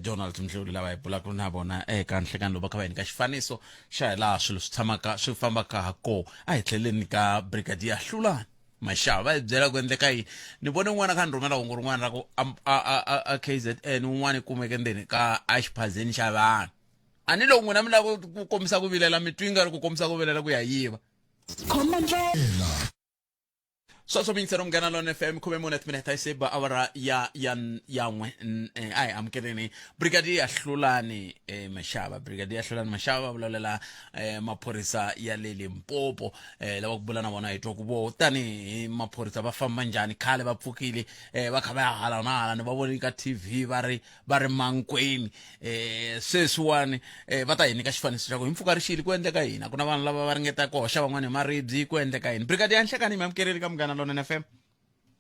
Donald Mdluli lava hi bulaka na vona eka nhlekani lowu, va kha va hi nyika xifaniso xa hi laha swilo swi tshamaka swi fambaka ha koho. A hi tlheleni ka brigadier Hlulani Maxava, va hi byela ku endleka yini. Ni vone n'wana kha ni rhumela hungu rin'wana ra ku a KZN un'wana i kumeke ndzeni ka exiphazeni xa vanhu. A ni loko n'wina mi lava ku kombisa ku vilela, mi twi nga ri ku kombisa ku vilela ku ya yiva. Khoma ndlela. Sweswo miyingiselo Munghana Lone FM, 14 timinete yi ba awara ya 1. A hi amukeleni brigadier Hlulani Mashava. Brigadier Hlulani Mashava va vulavulela maphorisa ya le Limpopo. Lava ku bula na vona hi twa ku vo tanihi maphorisa va famba njhani. Khale va pfukile va kha va ya hala na hala, ni va voni ka TV va ri Mankweng. Sweswiwani va ta hi nyika xifaniso xa ku hi mpfhuka ri xile ku endleka yini. A ku na vanhu lava va ringetaka ku hoxa van'wani hi maribye, ku endleka yini? Brigadier, nhlekani, mi amukeleli ka Munghana Lonene FM.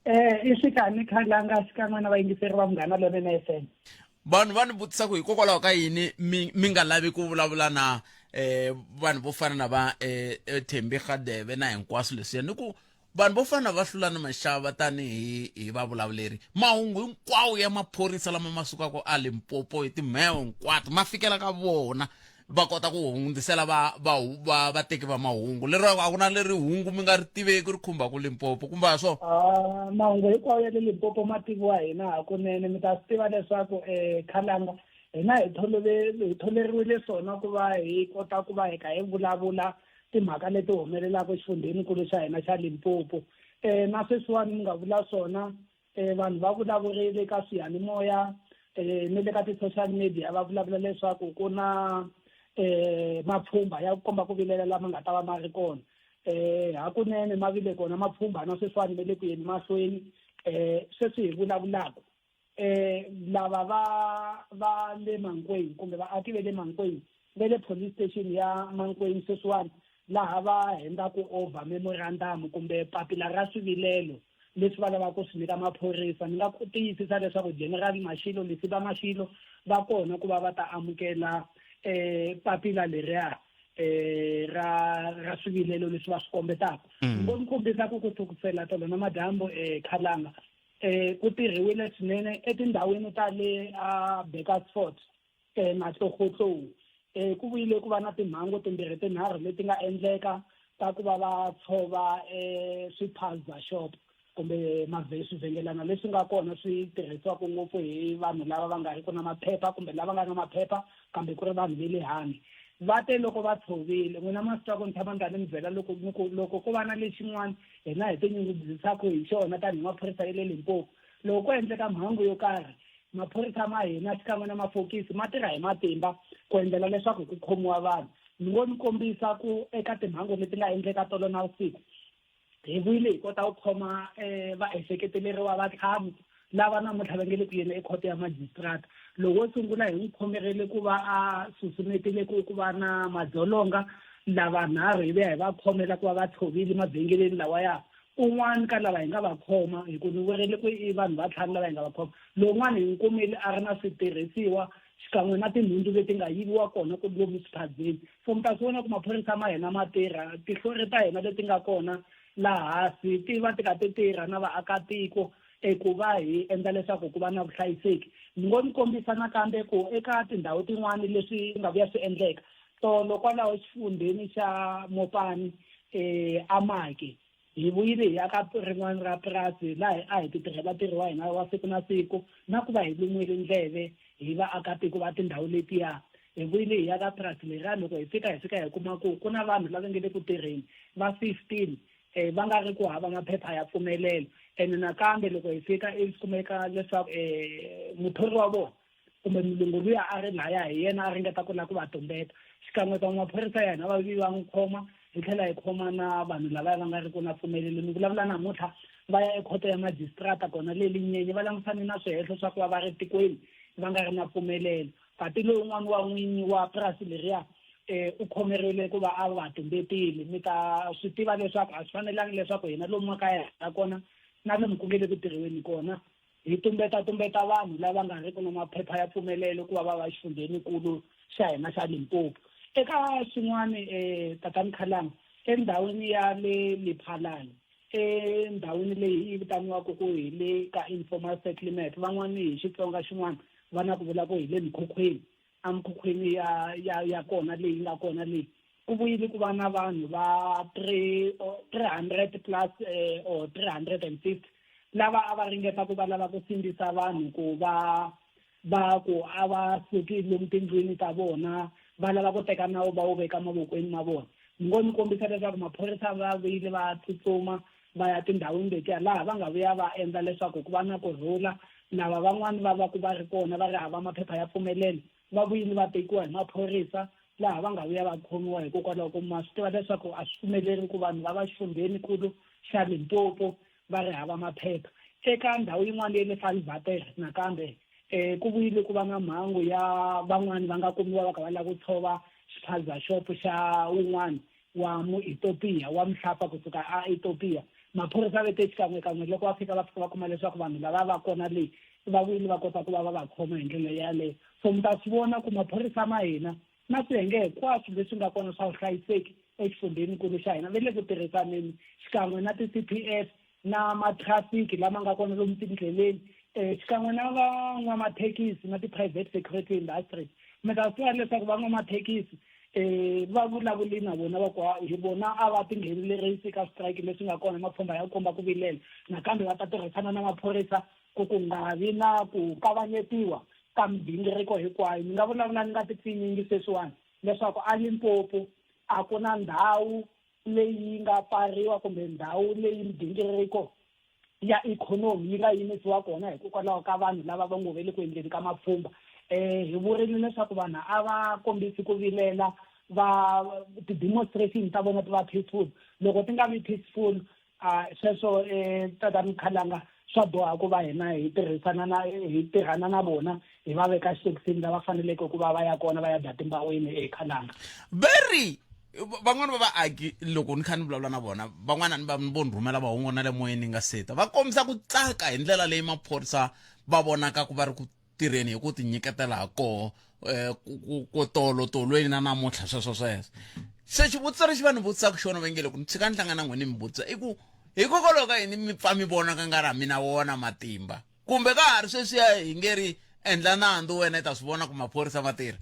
I swikani khalanga, xikan'we na vayingiseri va Munghana Lonene FM. Vanhu va ni vutisa ku hikokwalaho ka yini mi nga lavi ku vulavula na vanhu vo fana na va Thembi Radebe na hinkwaswo leswiya, ni ku vanhu vo fana na va Hlulani Mashava tanihi hi vavulavuleri, mahungu hinkwawo ya maphorisa lama ma sukaka a Limpopo hi timheho hinkwato ma fikela ka vona, va kota ku hundzisela va vateki va mahungu, lero a ku na leri hungu mi nga ri tiveki ri khumbaka Limpopo kumbe a swona? Ah, mahungu hinkwawo ya le Limpopo ma tiviwa hina hakunene. Mi ta swi tiva leswaku khalanga hina hi tholeriwile swona ku va hi kota ku va hi kha hi vulavula timhaka leti humelelaka exifundzheninkulu xa hina xa Limpopo. Na sweswiwani mi nga vula swona, vanhu va vulavurile ka swiyanimoya ni le ka ti-social media, va vulavula leswaku ku na mapfhumba ya ku komba ku vilela lama nga ta va ma ri kona. Hakunene ma vile kona mapfhumba, na sweswiwani va le ku yeni mahlweni. Sweswi hi vulavulaka, lava va le Mankweng kumbe vaaki va le Mankweng va le police station ya Mankweng sweswiwani, laha va hendaku over memorandum kumbe papila ra swivilelo leswi va lavaka ku swi nyika maphorisa. Ni nga ku tiyisisa leswaku General Mashilo Lesiba Mashilo va kona ku va va ta amukela papila leriya ra swivilelo leswi va swi kombetaka. Ngo ni kombisa ku kusukisela tolo na madyambu, khalanga, ku tirhiwile swinene etindhawini ta le a Bakersford na Tlogotlou. Ku vuyile ku va na timhangu timbirhi tinharhu leti nga endleka ta ku va va tshova swiphaza shop kumbe swivhengelana leswi nga kona swi tirhisiwaka ngopfu hi vanhu lava va nga ri ku na maphepha kumbe lava nga na maphepha kambe ku ri vanhu ve le handle. Va te loko va tshovile, n'wina ma swi twa ku ni tshama ni karhi ni mi byela loko ni ku loko ko va na lexin'wana hina hi tinyungubyisaka hi xona tanihi maphorisa ya le Limpopo. Loko ko endleka mhangu yo karhi, maphorisa ma hina xikan'we na mafokisi ma tirha hi matimba ku endlela leswaku ku khomiwa vanhu. Ni ngo ni kombisa ku eka timhangu leti nga endleka tolo navusiku, hi vuyile hi kota ku khoma um vaehleketeleriwa vatlhanu lava namuntlha va nge le ku yeni ekhoto ya majisitarata. Lowu wo sungula hi n'wi khomerile ku va a susumetile ku ku va na madzolonga, lavanharhu hi vuya hi va khomela ku va va tshovile mavhengeleni lawaya. Un'wana ka lava hi nga va khoma, hi ku ni vurile ku i vanhu va ntlhanu lava hi nga va khoma, lowun'wana hi n'wi kumile a ri na switirhisiwa xikan'we na tinhundzu leti nga yiviwa kona ku lomu swiphazeni. So mi ta swi vona ku maphorisa ma hina ma tirha, tihlori ta hina leti nga kona laha hansi ti va ti kha ti tirha na vaakatiko eku va hi endla leswaku ku va na vuhlayiseki. Ni ngo mi kombisa nakambe ku eka tindhawu tin'wani leswi nga vuya swi endleka tolo kwalaho xifundzheni xa Mopani eAmaki, hi vuyile hi ya ka rin'wana ra purasi laha a hi ti tirhela ntirho wa hina wa siku na siku na ku va hi lumiwile ndleve hi vaakatiko va tindhawu letiya. Hi vuyile hi ya ka purasi leriya, loko hi fika hi fika hi kuma ku ku na vanhu lava nge le ku tirheni va 15 um va nga ri ku hava maphepha ya mpfumelelo, ene nakambe loko hi fika ivi swi kumeka leswaku um muthori wa vona kumbe mulungu luya a ri laya hi yena a ringeta ku lava ku va tumbeta. Xikan'we kan'we maphorisa ya hina va vi va n'wi khoma, hi tlhela hi khoma na vanhu lavaya va nga ri ku na pfumelelo. Ni vulavula namuntlha va ya ekhoto ya majisitarata kona le Linyenye, va langusane na swihehlo swa ku va va ri tikweni va nga ri na pfumelelo. Kasi lowun'wana wa n'winyi wa purasi leriya um u khomeriwile ku va a va tumbetile. Mi ta swi tiva leswaku a swi fanelangi leswaku hina lomu makaya ya kona na lomu ku nge le ku tirhiweni kona hi tumbeta-tumbeta vanhu lava nga riki na maphepha ya mpfumelelo ku va va va xifundzhenikulu xa hina xa Limpopo. Eka swin'wana um Tatana Khalanga, endhawini ya le Lephalale, endhawini leyi yi vitaniwaka ku hi le ka informal settlement, van'wani hi Xitsonga xin'wana va na ku vula ku hi le mikhukhwini, emikhukhwini ya ya ya kona leyi nga kona leyi, ku vuyile ku va na vanhu va 300 plus or 350 lava a va ringeta ku va lava ku sindzisa vanhu ku va va ku a va suki lomu tindlwini ta vona, va lava ku teka nawu va wu veka mavokweni ma vona. Ni ngo ni kombisa leswaku maphorisa va vuyile va tsutsuma va ya tindhawini letiya laha va nga vuya va endla leswaku ku va na kurhula. Lava van'wani va va ku va ri kona va ri hava maphepha ya mpfumelelo va vuyile va tekiwa hi maphorisa laha va nga vuya va khomiwa, hikokwalaho ko ma swi tiva leswaku a swi pfumeleri ku vanhu va va xifundzhenikulu xa Limpopo va ri hava maphepha. Eka ndhawu yin'wana ya le Vaalwater nakambe um ku vuyile ku va na mhangu ya van'wani va nga kumiwa va kha va lava ku tshova xiphaza shop xa wun'wana wa Muethiopia wa muhlapfa kusuka a Ethiopia. Maphorisa va te xikan'wekan'we loko va fika va fika va kuma leswaku vanhu lava va kona le va vuyile va kota ku va va va khoma hi ndlela yaleyo. So mi ta swi vona ku maphorisa ma hina na swiyenge hinkwaswo leswi nga kona swa vuhlayiseki exifundzhenikulu xa hina va le ku tirhisaneni xikan'we na ti-C_P_F na matrafiki lama nga kona lomu tindleleni um xikan'we na van'wamathekisi na ti-private security industries. Mi ta swi tiva leswaku van'wamathekisi um va vulavuli na vona va ku hi vona a va tinghenelerisi ka switrayiki leswi nga kona, mapfhumba ya komba ku vilela. Nakambe va ta tirhisana na maphorisa ku ku nga vi na ku kavanyetiwa ka migingiriko hinkwayo. Ni nga vulavula ni nga ti pfinyingi sweswiwani leswaku a Limpopo a ku na ndhawu leyi nga pfariwa kumbe ndhawu leyi migingiriko ya ikhonomi yi nga yimisiwa kona hikokwalaho ka vanhu lava va ngo ve le ku endleni ka mapfhumba. Um hi vurile leswaku vanhu a va kombisi ku vilela, va ti-demonstration ta vona ti va peaceful. Loko ti nga vi peaceful, a sweswo um Tatana Khalanga swa boha ku va hina hi tirhisana na hi tirhana na vona hi va veka xitokisini lava faneleke ku va va ya kona va ya dya timbaweni eKhalanga. Very van'wana va vaaki loko ni kha ni vulavula na vona, van'wana ni va vo ni rhumela mahungu na le moyeni ni nga seta, va kombisa ku tsaka hi ndlela leyi maphorisa va vonaka ku va ri ku tirheni hi ku tinyiketela ha koho um ku tolo tolweni na namuntlha sweswo sweswo. Se xivutiso lexi va ni vutisaka xona va nge loko ni tshika ni hlangana na n'wina ni mi vutisa i ku hikokwalaho ka yini mi pfa mi vona ka nga ri mina wona matimba, kumbe ka ha ri sweswiya hi nge ri endla nandzu wena i ta swi vona ku maphorisa ma tirha?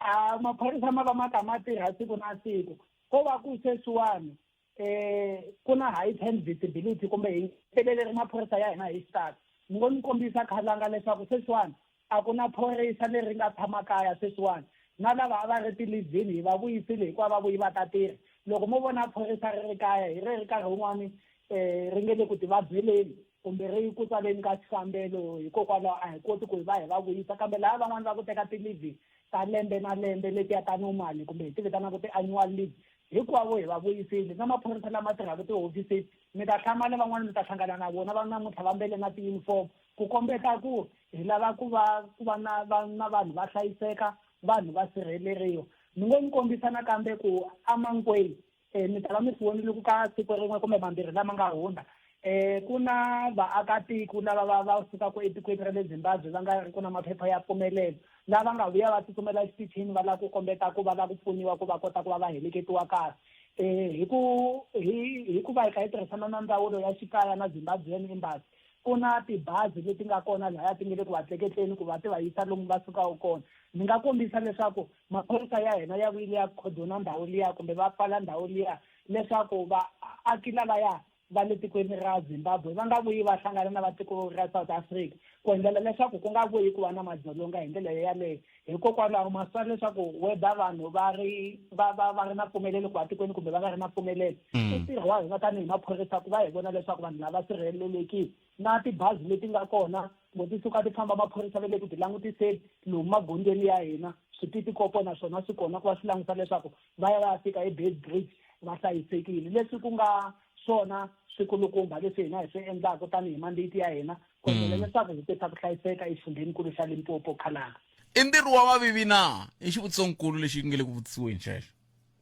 A maphorisa ma va ma kha ma tirha siku na siku, ko va ku sweswiwani um ku na heightened visibility kumbe hi heteleri maphorisa ya hina hi xitalo. Ni ngo ni kombisa Khalanga leswaku sweswiwani a ku na phorisa leri nga tshama kaya sweswiwani. Na lava a va ri tilivhini hi va vuyisile hikuva va vuyi va ta tirha. Loko mo vona phorisa ri ri kaya hi ri ri nkarhi wun'wani um ri nge le ku ti vabyeleni kumbe ri ku tsaleni ka xikambelo, hikokwalaho a hi koti ku hi va hi va vuyisa. Kambe lava van'wani va ku teka ti-leave ta lembe na lembe letiya ta normal kumbe hi ti vitanaka ti-annual leave, hinkwavo hi va vuyisile. Na maphorisa lama tirhaka tihofisini, mi ta hlamala van'wani mi ta hlangana na vona va namuntlha va mbele na ti-uniform ku kombeta ku hi lava ku va ku va na va na vanhu va hlayiseka, vanhu va sirheleriwa. Ni ngo mi kombisa nakambe ku aMankweng um mi ta va mi swi vonile ku ka siku rin'we kumbe mambirhi lama nga hundza um ku na vaakatiko lava va va sukaka etikweni ra le Zimbabwe va nga ri ku na maphepha ya mpfumelelo, lava nga vuya va tsutsumela exitichini va lava ku kombeta ku va lava ku pfuniwa ku va kota ku va va heleketiwa kahle. Um hi ku hi hi ku va hi kha hi tirhisana na ndzawulo ya xikaya na Zimbabwean Embassy, ku na tibazi leti nga kona lahaya ti nge le ku va tleketleni ku va ti va yisa lomu va sukaka kona. Ni nga kombisa leswaku maphorisa ya hina ya vuyile ya khodona ndhawu liya kumbe va pfala ndhawu liya leswaku vaaki lavaya va le tikweni ra Zimbabwe va nga vuyi va hlangana na va tiko ra South Africa, ku endlela leswaku ku nga vuyi ku va na madzolonga hi ndlela yaleyo. Hikokwalaho ma swi leswaku whether vanhu va ri va va va ri na mpfumelelo ku va tikweni kumbe va nga ri na mpfumelelo, i ntirho wa hina tanihi maphorisa ku va hi vona leswaku vanhu lava sirhelelekile. Na tibazi leti nga kona loko ti suka ti famba, maphorisa va le ku ti langutiseni lomu magondzweni ya hina. Swipitikopo naswona swi kona ku va swi languta leswaku va ya va ya fika eBeitbridge va hlayisekile, leswi ku nga swona swikulukumba leswi hina hi swi endlaka tanihi mandate ya hina ku endlela leswaku hi tisa ku hlayiseka exifundzhenikulu xa Limpopo. Khalanga. I ntirho wa vavivi na? I xivutisonkulu lexi nge le ku vutisiweni xexo,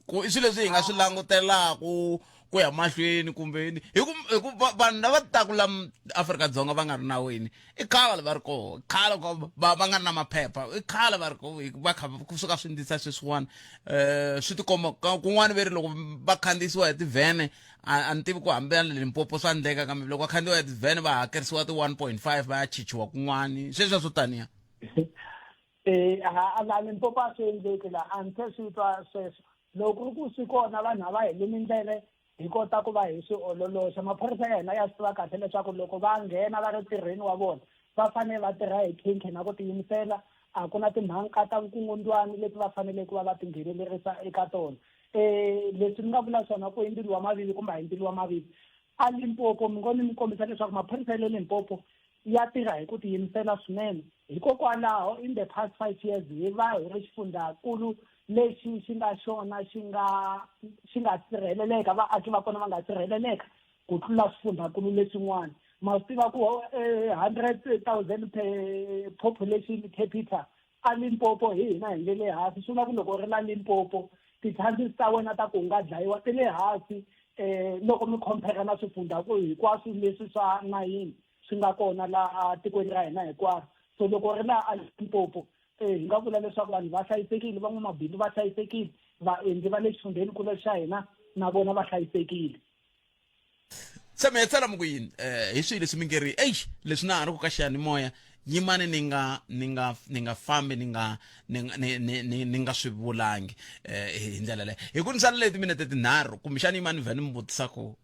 ku i swilo leswi hi nga swi langutelaku ku ya mahlweni kumbe yini, hi ku vanhu lava taku la Afrika-Dzonga va nga ri nawini i khale va ri koho, khale va va nga ri na maphepha, i khale va ri koho, va kha kusuka swi ndlisa sweswiwani. Um swi tikomba kun'wani ve ri loko va khandziyisiwa hi tivhene, a ni tivi ku hambana le Limpopo swa endleka, kambe loko va khandziyiwa hi tivhene va hakerisiwa ti-1.5 va ya chichiwa kun'wani, sweswiya swo taniya. Eh, a la Limpopo a swi endleki la, a ni se swi twa sweswo. Loko ku ri ku swi kona, vanhu a va hi lumi ndleve hi kota ku va hi swi ololoxa. Maphorisa ya hina ya swi tiva kahle leswaku loko va nghena va ri ntirhweni wa vona va fanele va tirha hi khinkhi na ku tiyimisela. A ku na timhaka ta vukungundzwani leti va fanele ku va va tinghenelerisa eka tona. Um leswi ni nga vula swona ku i mbilu wa mavivi kumbe a hi mbilu wa mavivi, a Limpopo mi ngo ni mi kombisa leswaku maphorisa ya le Limpopo ya tirha hi ku tiyimisela swinene. Hikokwalaho in the past 5 years hi va hi ri xifundzakulu lexi xi nga xona xi nga xi nga sirheleleka, vaaki va kona va nga sirheleleka ku tlula swifundzakulu leswin'wana. Ma swi tiva ku 100,000 per population capita a Limpopo hi hina hi nge le hansi. Swi vula ku loko u ri la Limpopo ti-chances ta wena ta ku u nga dlayiwa ti le hansi um loko mi compare na swifundzaku hinkwaswo leswi swa nayini swi nga kona laha tikweni ra hina hinkwaro. So loko ri laha a Limpopo hi nga vula leswaku vanhu va hlayisekile, van'wamabindzu va hlayisekile, vaendzi va le xifundzhenikulu xa hina na vona va hlayisekile. Se mi hetsela mi ku yini hi swihi leswi mi nge ri eish leswi na ha ri ku ka xiyanimoya, yimani ni nga ni nga ni nga fambi ni nga ni ni ni ni ni nga swi vulangi hi ndlela leyo, hi ku ni sala leti minete tinharhu, kumbexani yimani vhe ni mi vutisa ku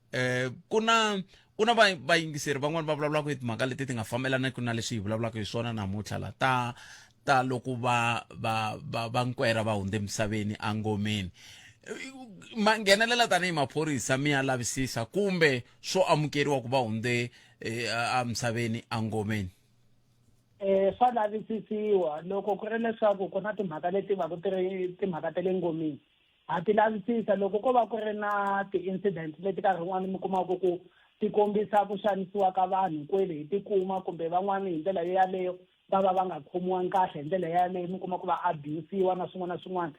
ku na vayingiseri van'wani va vulavulaka hi timhaka leti ti nga fambelaneki na leswi hi vulavulaka hi swona namuntlha la ta loko va va va va nkwera va hundze emisaveni angomeni, ma nghenelela tanihi maphorisa mi ya lavisisa kumbe swo amukeriwa ku va hundze emisaveni angomeni? Swa lavisisiwa loko ku ri leswaku ku na timhaka leti va ku ti ri timhaka ta le ngomeni, ha ti lavisisa. Loko ko va ku ri na ti-incident leti nkarhi wun'wani mi kumaka ku ti kombisa ku xanisiwa ka vanhu kwele, hi tikuma kumbe van'wani hi ndlela yaleyo va va va nga khomiwangi kahle hi ndlela yaleyo, mi kuma ku va abuse-iwa na swin'wana na swin'wana,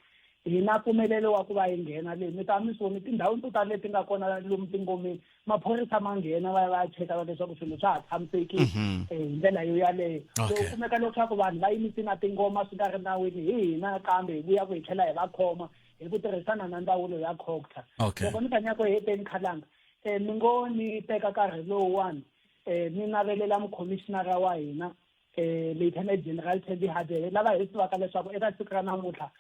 hi na mpfumelelo wa ku va hi nghena le. Mi ta mi swi voni tindhawini to tala leti nga kona lomu tingomeni, maphorisa ma nghena va ya va ya cheka leswaku swilo swa ha tshamisekile hi ndlela yo yaleyo. So kumeka leswaku vanhu va yimise na tingoma swi nga ri nawini, hi hina kambe hi vuya ku hi tlhela hi va khoma hi ku tirhisana na ndzawulo ya COGTA. Loko ni fanyako heteni, Khalanga, mi ngo ni teka nkarhi lowuwani ni navelela mukhomishinara wa hina Lieutenant General Thembi Hadebe, lava hi tivaka leswaku eka siku ra namuntlha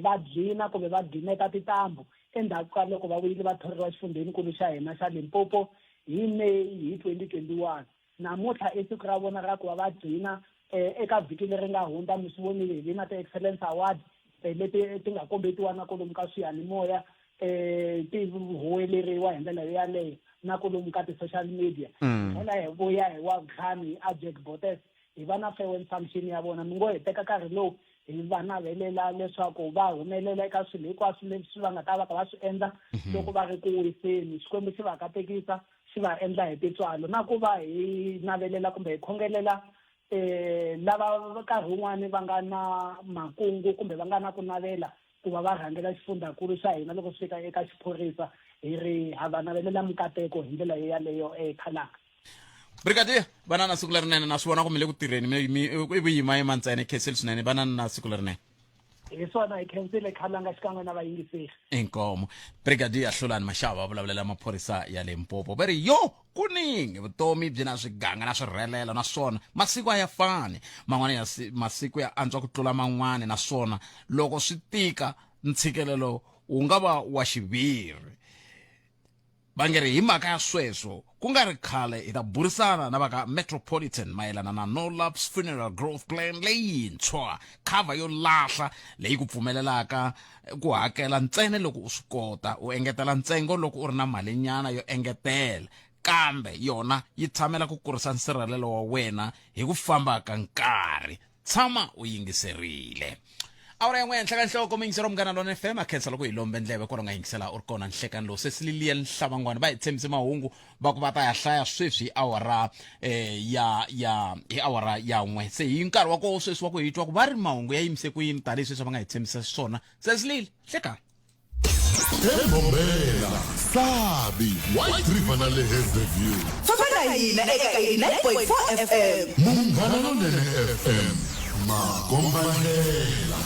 va gcina kumbe va gimeta tintambu endzhaku ka loko va vuyile va thoriwa xifundzhenikulu xa hina xa Limpopo hi May hi 2021. Namuntlha i siku ra vona ra ku va va gcina. Eka vhiki leri nga hundza mi swi vonile hi vi na ti-excellence award. eh, leti ti nga kombetiwa na kolomu ka swiyanimoya um ti huweleriwa hi ndlela yaleyo na kolomu ka ti-social media mm. tlhela hi vuya hi wavutlhanu hi Ajack Botes hi va na farewell function ya vona mi ngo hi teka nkarhi lowu hi va navelela leswaku va humelela eka swilo hinkwaswo leswi va nga ta va ka va swi endla mhm. loko va ri ku wiseni xikwembu xi va katekisa xi va endla hi tintswalo na ku va hi navelela kumbe hi khongelela eh lava nkarhi wun'wani va nga na makungu kumbe va nga na ku navela ku va va rhangela xifundzankulu xa hina loko swi fika eka xiphorisa hi ri ha va navelela mikateko hi ndlela yaleyo ekhalanga Brigadier vana na siku lerinene na swi vona ku mi le ku tirheni mi i vuyimayima ntsena khensile swinene vana na siku lerinene hi swona hi khensile khalanga xikan'we na vayingiseri inkomo Brigadier Hlulani Mashava vulavulela maphorisa ya Limpopo va ri yo kuningi vutomi byi na swiganga na swirhelela naswona masiku a ya fani man'wana ya masiku ya antswa ku tlula man'wana naswona loko swi tika ntshikelelo wu nga va wa xiviri Va nge ri hi mhaka ya sweswo, ku nga ri khale hi ta burisana na va ka Metropolitan mayelana na No Lapse Funeral Growth Plan leyintshwa, khavha yo lahla leyi ku pfumelelaka ku hakela ntsena loko u swi kota, u engetela ntsengo loko u ri na malinyana yo engetela, kambe yona yi tshamela ku kurisa nsirhelelo wa wena hi ku famba ka nkarhi. Tshama u yingiserile. Awara ya n'we henhla ka nhloko muyingiseri wa Munghana Lona FM a khensa loko hi lombe ndleve kwala u nga yingisela u ri kona nhlekani lowu sesi Lilian Hlavangwana va hi tshembise mahungu va ku va ta ya hlaya sweswi hi awara eh, ya ya hi awara ya n'we se hi nkarhi wa koho sweswi wa ku hi twa ku va ri mahungu ya yimise ku yini tanihi sweswi va nga hi tshembisa swona sesi Lili hlekani Embombela, Sabi, White River na le Hazyview. Famba na hina eka 89.4 FM. Munghana Lonene FM, makombandlela.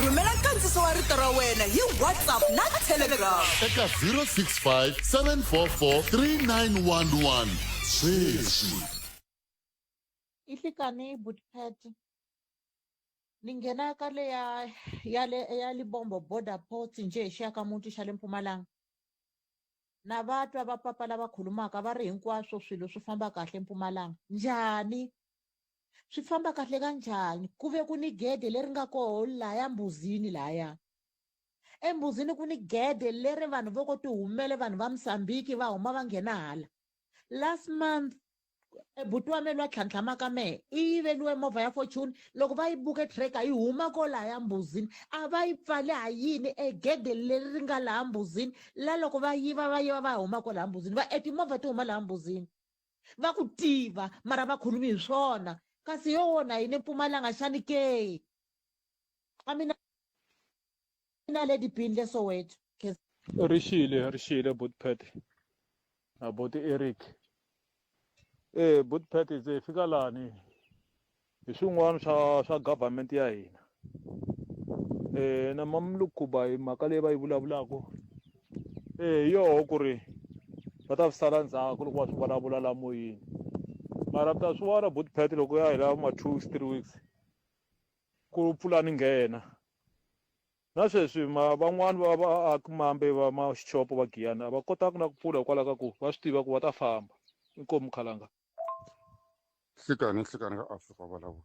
Rhumela nkandziso wa rito ra wena hi WhatsApp na Telegram. Eka 065 744 3911 sweswi. I hlikani Bootpad Ni nghena ka le ya ya le ya Libombo border post njhe hi xiaka-muti xa le Mpumalanga. Na va twa va papa lava khulumaka va ri hinkwaswo swilo swi famba kahle Mpumalanga. Njhani? Swi famba kahle ka njhani ku ve ku ni gede leri nga koho lahaya Mbuzini lahaya? Embuzini ku ni gede leri vanhu vo ko tihumele vanhu va Mozambique va huma va nghena hala. Last month E buti wa me lwa tlhantlhamaka mehe i yiveliwe movha ya fortune loko va yi buke tracker yi huma ko lahaya mbuzini a va yi pfale ha yini egede leri ri nga laha mbuzini la loko va yiva va yiva va huma ko laha mbuzini va e timovha ti huma laha mbuzini va ku tiva mara va khulumi hi swona kasi yo wona yini mpumalanga xani ke a mina na lady bin le soweto Rixile rixile bot Pat na boti Eric e bot Pat se hi fika lani hi swin'wana swa swa government ya hina eh na mamlukhuba hi mhaka leyi va yi vulavulaka eh hi yoho ku ri va ta swi sala ndzhaku loko va swi vulavula la moyeni mara mi ta swi vona bot Pat loko ya hela ma 2 weeks 3 weeks ku pfula ni nghena Na sweswi ma van'wani va vaaki mambe va maxichopo va Giyani a va kotanga na ku pfula hikwalaho ka ku va swi tiva ku va ta famba. Inkomu Khalanga. Nhlikani nhlikani ka Afrika vulavula.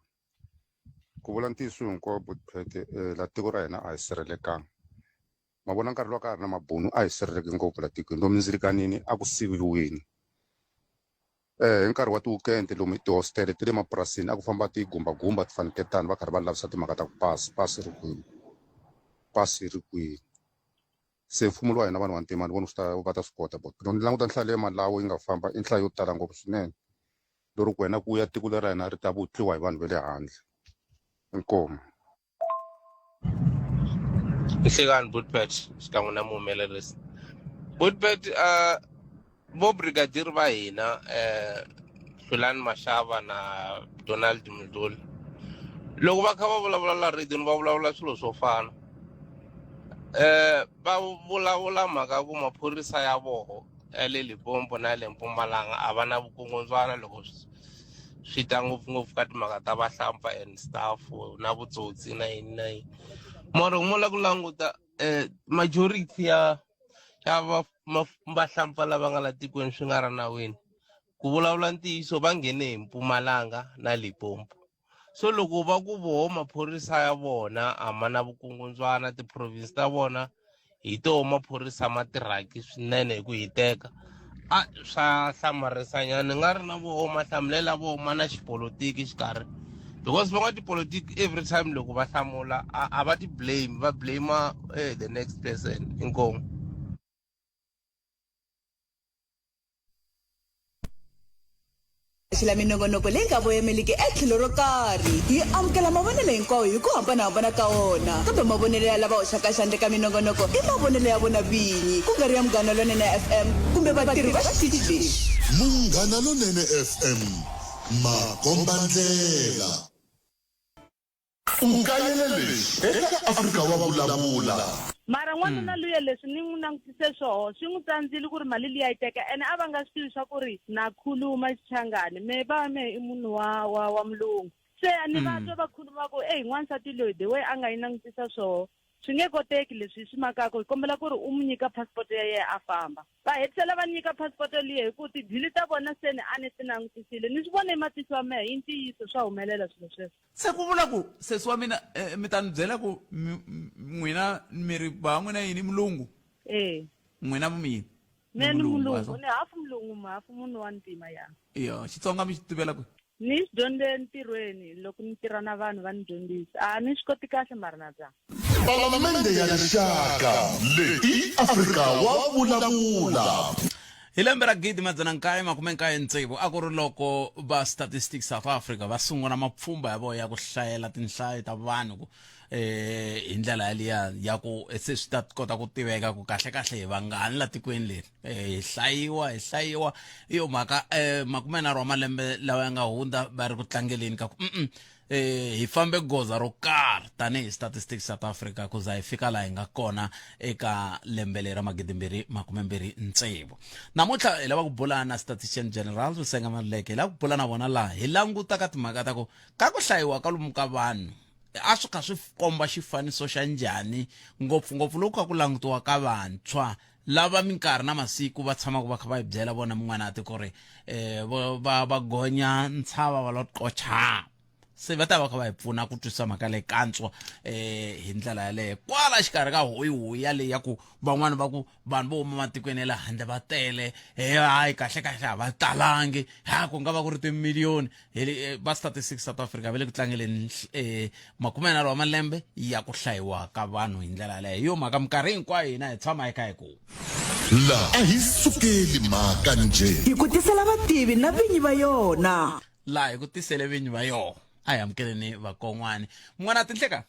Ku vula ntiyiso hinkwawo Botpet eh, la tiko ra hina a hi sirhelekanga. Ma vona nkarhi lowu ka ha ri na mabunu a hi sirheleke ngopfu la tikweni lomu mindzilikanini a ku siviwini. Eh, hi nkarhi wa ti-weekend lomu tihositele ta le mapurasini a ku famba tigumbagumba ti faneketana va karhi va lavisa timhaka ta ku pasi pasi ri kwini pasi ri kwini se mfumo lowa hina vanhu vantima ni vona swi ta va ta swi kota but loko ni languta nhlayo leyi Malawi yi nga famba i nhlayo yo tala ngopfu swinene lero ku wena ku ya tiko leri ra hina ri ta vutliwa hi vanhu va le handle inkomu Nhlekani Bootpet xikan'we na muhumelerisi Bootpet vo brigadier va hina Hlulani Mashava na Donald Mdluli loko va kha va vulavula la radio va vulavula swilo swo fana va vulavula mhaka ku maphorisa ya voho ya le Limpopo na le Mpumalanga a va na vukungundzwana loko swi ta ngopfungopfu ka timhaka ta vahlampfa and stuff na vutsotsi na yini na yini mara mo la ku languta um majority ya ya vahlampfa lava nga la tikweni swi nga ri nawini ku vulavula ntiyiso va nghene hi Mpumalanga na Limpopo. So loko va ku voho maphorisa ya vona a ma na vukungundzwana, ti-province ta vona hi toho maphorisa ma tirhaki swinene hi ku hiteka, a swa hlamarisanyana. Ni nga ri na voho mahlamulelo ya voho ma na xipolotiki xikarhi, because van'watipolotiki every time loko va hlamula a va ti blame, va blame the next person. Inkomu. Xila minongonoko leyi nga voyemeliki etlhelo ro karhi. Hi amukela mavonelo hinkwawo hi ku hambanahambana ka wona, kambe mavonelo ya lava hoxaka xandla eka minongonoko i mavonelo ya vona vinyi, ku nga ri ya Munghana Lonene FM kumbe vatirhi va xitichi lexi. Munghana Lonene FM, makombandlela. U kayele leswi eka Afrika wa Vulavula. Mara n'wanuna luya leswi ni n'wi langutise swoho swi n'wi tsandzile ku ri mali liya yi teka, ene a va nga swi tivi swa ku ri na khuluma Xichangani, me va mehe i munhu wa wa wa mulungu, se a ni va twa va khuluma ku eyi n'wansati loyi the way a nga yi langutisa swoho swi nge koteki leswi hi swi makaku, hi kombela ku ri u n'wi nyika passport ya yena a famba. Va hetisela va ni nyika passport liya hi ku tidili ta vona se ni a ni ti langutisile, ni swi vone hi matihlo ya mehe, i ntiyiso swa humelela swilo sweswo. Se ku vula ku sesi wa mina eh, mi ta ni byela ku n'wina mi ri ba n'wina yini mulungu? Eh. N'wina mi yini? Mina ni mulungu, ni hafu mulungu, hafu munhu wa ntima ya. Iyo, Xitsonga mi xi tivela kwihi? Ni swi dyondze entirhweni loko ni tirha na vanhu va ni dyondzisa. A ni swi koti kahle mara na zama. Palamende ya Rixaka leyi i Afrika wa Vulavula. Hi lembe ra 1996 a ku ri loko va Statistics South Africa va sungula mapfhumba ya vona ya ku hlayela tinhlayo ta vanhu ku eh hi ndlela yaliya ya ku se swi ta kota ku tiveka ku kahle kahle hi vangani la tikweni leri. Hi hlayiwa hi hlayiwa hi yo mhaka 30 wa malembe lawa ya nga hundza va ri ku tlangeleni ka ku hi fambe goza ro karhi tanihi Statistics South Africa ku za hi fika laha hi nga kona eka lembe leri ra 2026. Namuntlha hi lava ku bula na Statistician General Risenga Maluleke, hi lava ku bula na vona laha hi languta ka timhaka ta ku ka ku hlayiwa ka lomu ka vanhu a swi kha swi komba xifaniso xa njhani, ngopfungopfu loko kha ku langutiwa ka vantshwa lava minkarhi na masiku va tshamaka va kha va yi byela vona mun'wana a tiko ri um va va gonya ntshava va lo qocha. Se va ta va kha va hi pfuna ku twisisa mhaka leyi kantswa hi ndlela yaleyo kwala xikarhi ka hoyihoyi yaleyi ya ku van'wani va ku vanhu vo huma matikweni ya le handle va tele, he hayi kahle kahle a va talangi, ha ku nga va ku ri timiliyoni. Hi va Statistics South Africa va le ku tlangeleni 30 wa malembe ya ku hlayiwa ka vanhu hi ndlela yaleyo. Hi yo mhaka minkarhi hinkwayo hina hi tshama hi kha hi ku La a hi sukeli mhaka njhe. Hi ku tisela vativi na vinyi va yona. Laha hi ku tisele vinyi va yona. A hi amukeleni vakon'wani. Mun'wana tinhleka.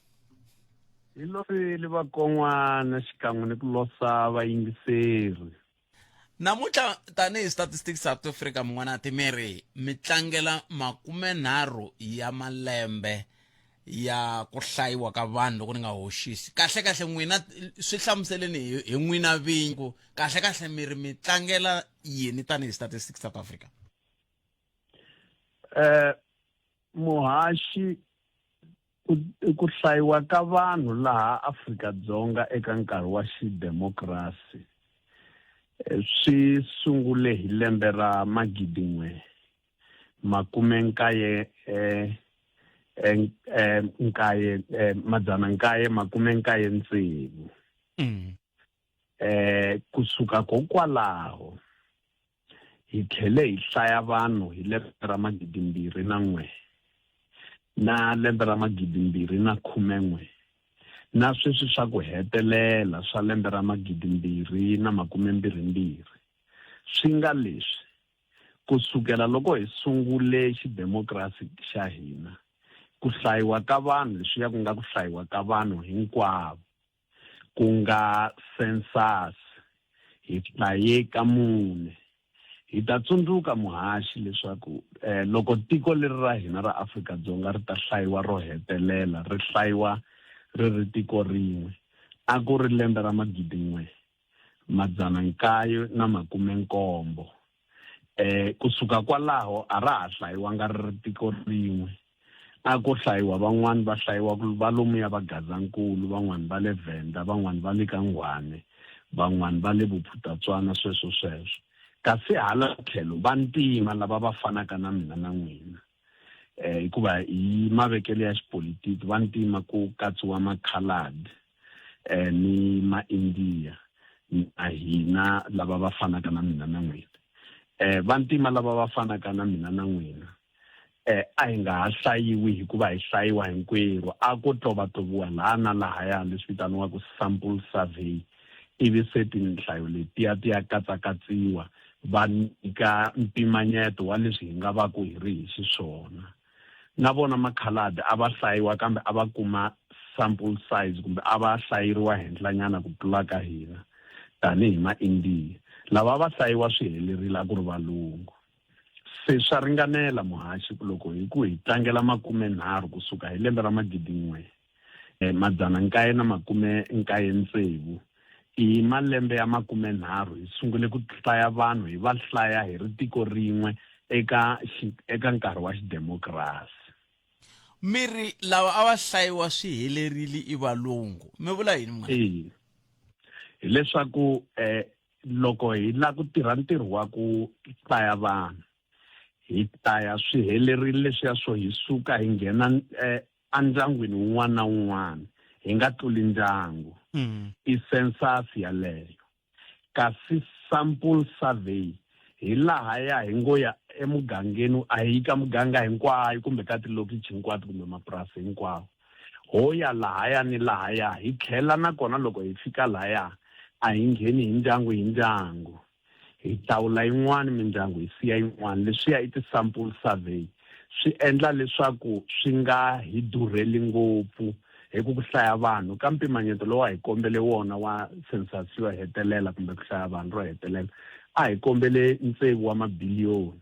Hi losile vakon'wana xikan'we ni ku losa vayingiseri. Namuntlha tanihi Statistics South Africa mun'wana timiri mi tlangela 30 ya malembe ya ku hlayiwa ka vanhu loko ni nga hoxisi. Kahle kahle n'wina swi hlamuseleni hi n'wina vinyi ku kahle kahle mi ri mi tlangela yini tanihi Statistics South Africa? Muhaxi, ku hlayiwa ka vanhu laha Afrika-Dzonga eka nkarhi wa xidemokirasi swi sungule hi lembe ra magidi n'we makume nkaye nkaye madzana nkaye makume nkaye ntsevu. Kusuka kokwalaho hi tlhele hi hlaya vanhu hi lembe ra 2001 na lembe ra 2011 na sweswi swa ku hetelela swa lembe ra 2022. Swi nga leswi, kusukela loko hi sungule xidemokirasi xa hina, ku hlayiwa ka vanhu leswiya ku nga ku hlayiwa ka vanhu hinkwavo, ku nga sensasi, hi hlaye ka mune. Hi ta tsundzuka, muhaxi, leswaku loko tiko leri ra hina ra Afrika-Dzonga ri ta hlayiwa ro hetelela, ri hlayiwa ri ri tiko rin'we, a ku ri lembe ra magidi n'we madzana nkaye na makume nkombo. Kusuka kwalaho a ra ha hlayiwanga ri ri tiko rin'we. A ko hlayiwa van'wana va hlayiwa va lomuya va Gazankulu, van'wana va le Venda, van'wana va le ka Ngwane, van'wana va le Bophuthatswana, sweswo sweswo. Kasi hala tlhelo vantima lava va fanaka na mina na n'wina, eh hikuva hi mavekelo ya xipolitiki vantima ku katsiwa makhaladi eh ni ma-India na hina lava va fanaka na mina na n'wina eh vantima lava va fanaka na mina na n'wina eh a hi nga ha hlayiwi hikuva hi hlayiwa hinkwerhu a ko tlovatloviwa laha na lahaya leswi vitaniwaka sample survey ivi se tinhlayo letiya ti ya katsakatsiwa va nyika mpimanyeto wa leswi hi nga va ku hi ri hi xiswona na vona makhaladi a va hlayiwa kambe a va kuma sample size kumbe a va hlayeriwa henhlanyana ku tlula ka hina tanihi ma-India lava va hlayiwa swi helerile a ku ri valungu Se swa ringanela muhaxi ku loko hi ku hi tlangela makumenharhu ku suka hi lembe ra magidin'we madzana nkaye na makume nkaye ntsevu, i malembe ya makumenharhu hi sungule ku hlaya vanhu hi va hlaya hi ri tiko rin'we eka eka nkarhi wa xidemokirasi. Mi ri lava a va hlayiwa swi helerile i valungu, mi vula yini munghana? Eya. Hi leswaku Loko hi lava ku tirha ntirho wa ku hlaya vanhu, hi ta ya swi helerile leswiya swo hi suka hi nghena endyangwini wun'wana na wun'wana, hi nga tluli ndyangu. I census yaleyo. Kasi sample survey hi lahaya hi ngo ya emugangeni, a hi yi ka muganga hinkwayo kumbe ka tilokichi hinkwato kumbe mapurasi hinkwawo. Ho ya lahaya ni lahaya, hi tlhela nakona loko hi fika lahaya, a hi ngheni hi ndyangu hi ndyangu. Hi hlawula yin'wana mindyangu hi siya yin'wana. Leswiya i ti-sample survey. Swi endla leswaku swi nga hi durheli ngopfu hi ku ku hlaya vanhu ka mpimanyeto lowu a hi kombele wona wa census yo hetelela kumbe ku hlaya vanhu ro hetelela, a hi kombele tsevu wa mabiliyoni.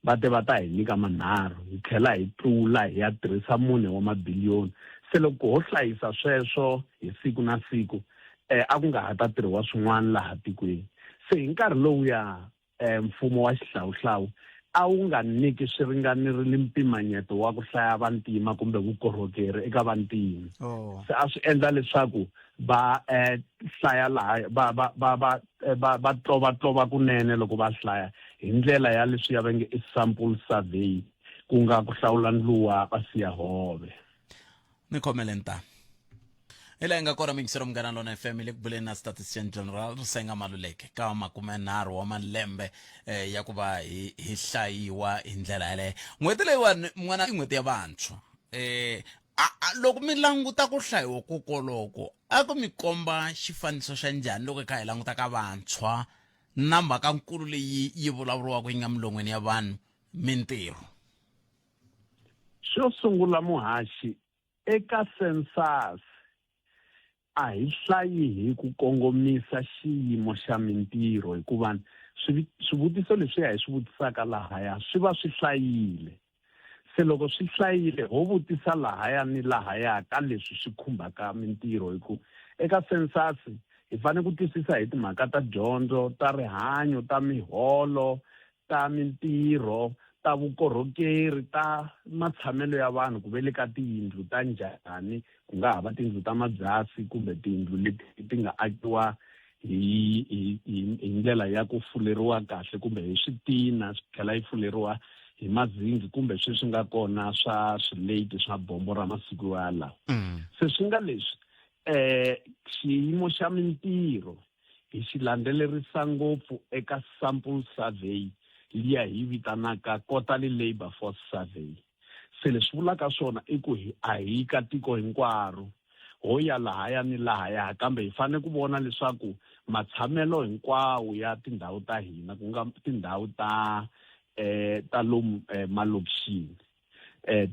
Va te va ta hi nyika manharhu, hi tlhela hi tlula hi ya tirhisa mune wa mabiliyoni. Se loko ho hlayisa sweswo hi siku na siku, a ku nga ha ta tirhiwa swin'wana laha tikweni. Se hi nkarhi lowuya, mfumo wa xihlawuhlawu a wu nga nyiki swi ringanerile mpimanyeto wa ku hlaya vantima kumbe vukorhokeri eka vantima. Se a swi endla leswaku va hlaya laha va va va va va va tlovatlova kunene loko va hlaya hi ndlela ya leswiya va nge i sample survey ku nga ku hlawula ndluwa va siya hove. Ni khomele nta. Hi laha hi nga kona miyingisero Munghana Lona FM le ku buleni na Statistician General Risenga Maluleke ka makumenharhu wa malembe eh, ya ku va hi hi hlayiwa hi ndlela yaleyo. N'hweti leyiwani n'wana i n'hweti ya vantshwa. Eh, a, a, loko mi languta ku hlayiwa kokoloko a ku mi komba xifaniso xa njhani loko hi kha hi languta ka vantshwa na mhaka nkulu leyi yi vulavuriwaka yi nga milon'weni ya vanhu mintirho? Xo sungula muhaxi, eka sensasi a hi hlayi hi ku kongomisa xiyimo xa mintirho hikuva swivutiso leswiya hi swi vutisaka lahaya swi va swi hlayile. Se loko swi hlayile ho vutisa lahaya ni lahaya ka leswi swi khumbaka mintirho hi ku eka sensasi hi fanele ku twisisa hi timhaka ta dyondzo, ta rihanyo, ta miholo, ta mintirho, ta vukorhokeri, ta matshamelo ya vanhu ku ve le ka tiyindlu ta njhani, ku nga ha va tindlu ta mabyasi kumbe tiyindlu leti ti nga akiwa hi hi hi hi ndlela ya ku fuleriwa kahle kumbe hi switina swi tlhela yi fuleriwa hi mazingi kumbe sweswi nga kona swa swileyiti swa bombo ra masiku yalawa. Se swi nga leswi xiyimo xa mintirho hi xi landzelerisa ngopfu eka sample survey liya hi yi vitanaka quarterly labour force survey. Se leswi vulaka swona i ku hi a hi ka tiko hinkwaro, ho ya lahaya ni lahaya kambe hi fanele ku vona leswaku matshamelo hinkwawo ya tindhawu ta hina ku nga tindhawu ta ta lomu malokixini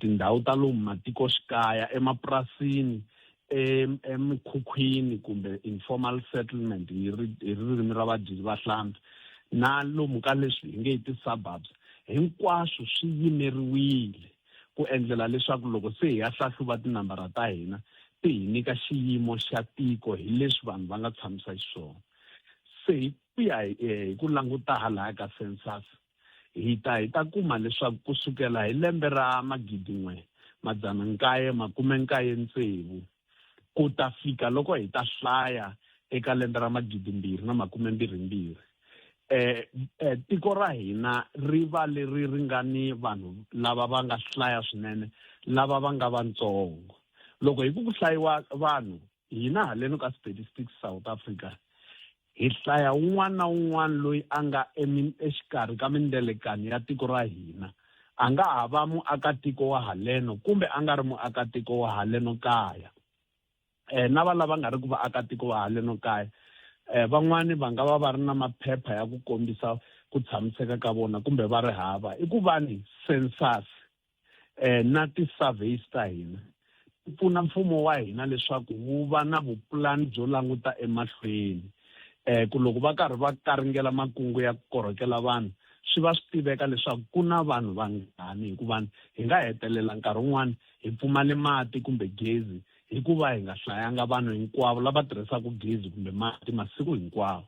tindhawu ta lomu matikoxikaya, emapurasini, emikhukhwini kumbe informal settlement hi hi ririmi ra vadyi va hlampfi na lomu ka leswi hi nge i ti-suburbs, hinkwaswo swi yimeriwile ku endlela leswaku loko se hi ya hlahluva tinambara ta hina ti hi nyika xiyimo xa tiko hi leswi vanhu va nga tshamisa xiswona. Se hi ku ya hi ku languta halaya ka census, hi ta hi ta kuma leswaku ku sukela hi lembe ra 1996 ku ta fika loko hi ta hlaya eka lembe ra 2022, eh, eh tiko ra hina ri va leri ri nga ni vanhu lava va nga hlaya swinene lava va nga vantsongo loko hi ku ku hlayiwa vanhu hina haleno ka Statistics South Africa hi hlaya un'wana na un'wana loyi a nga exikarhi ka mindelekanyo ya tiko ra hina a nga ha va muakatiko wa haleno kumbe a nga ri muakatiko wa haleno kaya eh, na va lava nga ri ku vaakatiko va haleno kaya eh, van'wani va nga va va ri na maphepha ya ku kombisa ku tshamiseka ka vona kumbe va ri hava i ku va ni census eh, na ti-surveys ta hina ti pfuna mfumo wa hina leswaku wu va na vupulani byo languta emahlweni eh, ku loko va karhi va karingela makungu ya ku korhokela vanhu swi va swi tiveka leswaku ku na vanhu vangani hikuva hi nga hetelela nkarhi wun'wani hi pfumale mati kumbe gezi hikuva hi nga hlayanga vanhu hinkwavo lava tirhisaka gezi kumbe mati masiku hinkwawo.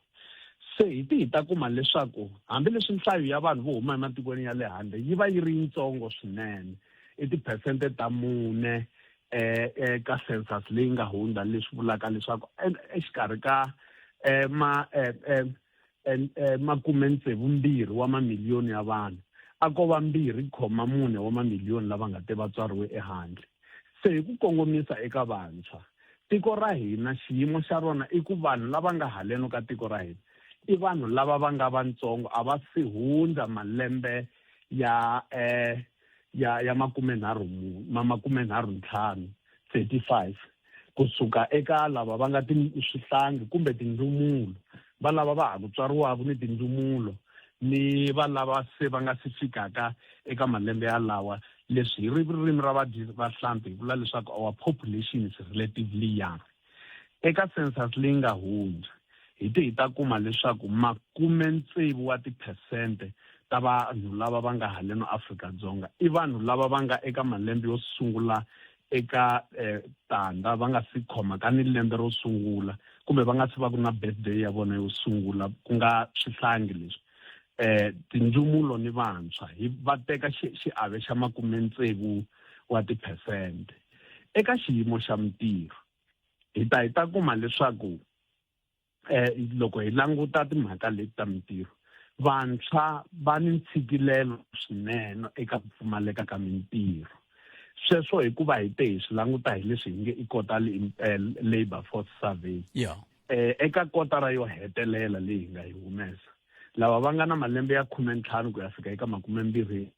Se hi ti hi ta kuma leswaku hambileswi nhlayo ya vanhu vo huma ematikweni ya le handle yi va yi ri yitsongo swinene, i tiphesente ta mune eka census leyi nga hundza leswi vulaka leswaku exikarhi ka ma makumetsevumbirhi wa mamiliyoni ya vanhu a ko va 2.4 wa mamiliyoni lava nga te va tswariwe ehandle. Se hi ku kongomisa eka vantshwa, tiko ra hina xiyimo xa rona i ku vanhu lava nga haleno ka tiko ra hina i vanhu lava va nga vantsongo a va si hundza malembe ya ya ya makumenharhu ma makumenharhu ntlhanu, 35, kusuka eka lava va nga swihlangi kumbe tindzumulo, va lava va ha ku tswariwaka ni tindzumulo ni va lava se va nga si fikaka eka malembe yalawa. Leswi hi ririmi ra vahlampfi hi vula leswaku our population is relatively young. Eka census leyi nga hundza, hi te hi ta kuma leswaku makumetsevu wa tiphesente ta vanhu lava va nga haleno Afrika-Dzonga i vanhu lava va nga eka malembe yo sungula eka eh, tandza va nga si khoma ka ni lembe ro sungula kumbe va nga si va ku na birthday ya vona yo sungula ku nga swihlangi leswi eh tindzumulo ni vantshwa hi va teka xiave xa makumetsevu wa tiphesente eka xiyimo xa mintirho hi ta hi ta kuma leswaku eh loko hi languta timhaka leti ta mintirho vantshwa va ni ntshikilelo swinene eka ku pfumaleka ka mintirho sweswo hikuva hi te hi swi languta hi leswi hi nge i quarterly eh, labour force survey yeah. eh, eka kotara yo hetelela leyi hi nga yi humesa lava va nga na malembe ya 15 ku ya fika eka makumembirhi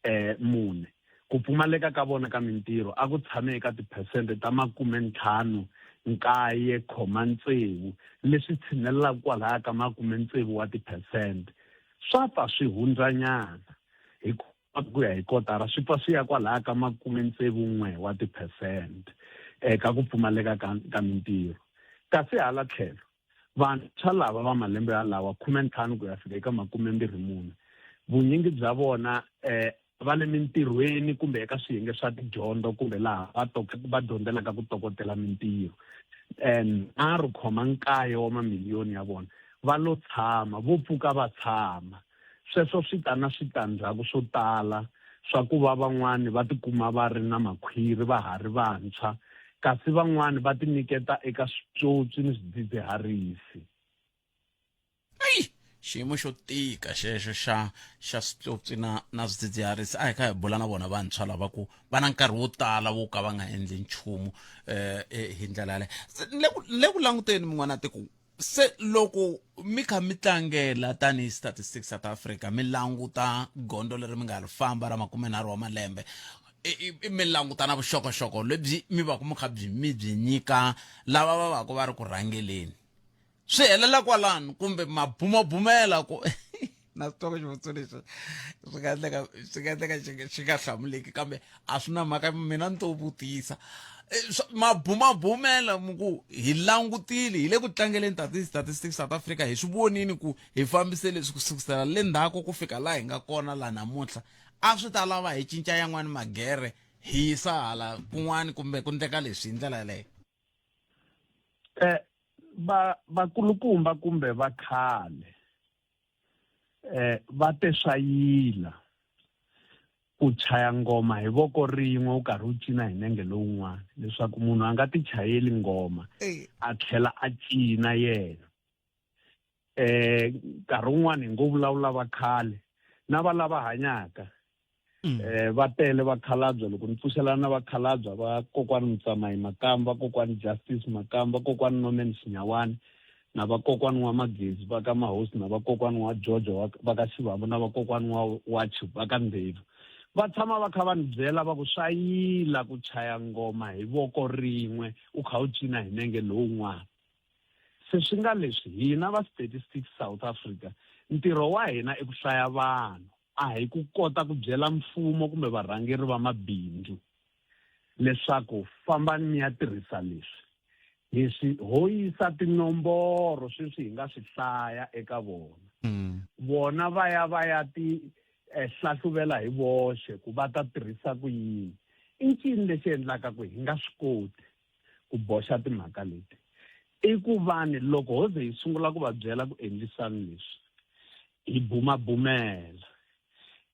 eh, mune ku pfumaleka ka vona ka mintirho a ku tshame eka tiphesente ta makumentlhanu nkaye khoma tsevu leswi tshinelelaka kwalaya ka makumetsevu wa tiphesente swa pfa swi hundzanyana hi ku ya hi kotara swi pfa swi ya kwalaya ka makumetsevu n'we wa tiphesente eka ku pfumaleka ka, ka mintirho kasi hala tlhelo Vantshwa lava va malembe yalawa 15 ku ya fika eka 24, vunyingi bya vona va le mintirhweni kumbe eka swiyenge swa tidyondzo kumbe laha va va dyondzelaka ku tokotela mintirho. 3.9 wa mamiliyoni ya vona va lo tshama, vo pfuka va tshama. Sweswo swi ta na switandzhaku swo tala swa ku va van'wana va tikuma va ri na makhwiri va ha ri vantshwa kasi van'wana va tinyiketa eka switswotswi ni swidzidziharisi. Eyi, xiyimo xo tika xexo xa xa switswotswi na na swidzidziharisi a hi kha hi bula na vona vantshwa lava ku va na nkarhi wo tala wo ka va nga endli nchumu um hi ndlela yaleyo le ku le ku languteni min'wana tiko se loko mi kha mi tlangela tanihi Statistics South Africa mi languta gondzo leri mi nga ri famba ra makumenharhu wa malembe mi languta na vuxokoxoko lebyi mi va ku mi kha byi mi byi nyika lava va va ku va ri ku rhangeleni swi helela kwalano kumbe ma bumabumela ku na swi twa ku xivutiso lexi swi nga endleka swi nga endleka xi nga hlamuleki kambe a swi na mhaka mina ni to vutisa eh, mabumabumela mi ku hi langutile hi le ku tlangeleni tati statistics south africa hi swi vonini ku hi fambise leswi ku sukusela le ndzhaku ku fika laha hi nga kona laha namuntlha a swi ta lava hi cinca yan'wani magere hi yisa hala kun'wani kumbe ku ndleka leswi hi ndlela yaleyo eh va vakulukumba kumbe va khale eh va te swa yila ku chaya ngoma hi voko rin'we u karhi u cina hi nenge lowun'wana leswaku munhu a nga ti chayeli ngoma a tlhela a cina yena. Eh nkarhi wun'wani hi ngo vulavula va khale na va lava hanyaka. Eh va tele vakhalabya loko ni pfuxelana na vakhalabya va kokwani Mutsamai Makamba, kokwani Justice Makamba, kokwani Norman Xinyawani na vakokwani wa Magezi va ka Mahosi na vakokwani wa Jojo va ka Xivambu na vakokwani wa Wachu va ka Ndevu. Va tshama va kha va ni byela va ku swa yila ku chaya ngoma hi voko rin'we u kha u cina hi nenge lowun'wana. Se swi nga leswi hina va Statistics South Africa ntirho wa hina i ku hlaya vanhu a hi ku kota ku byela mfumo kumbe varhangeri va mabindzu leswaku fambani mi ya tirhisa leswi. Hi swi ho yisa tinomboro sweswi hi nga swi hlaya eka vona. Vona va ya va ya ti eh, hlahluvela hi voxe ku va ta tirhisa ku yini. I ncini lexi endlaka ku hi nga swi koti ku boxa timhaka leti? I ku va ni loko ho ze hi sungula ku va byela ku endlisani leswi, hi bumabumela.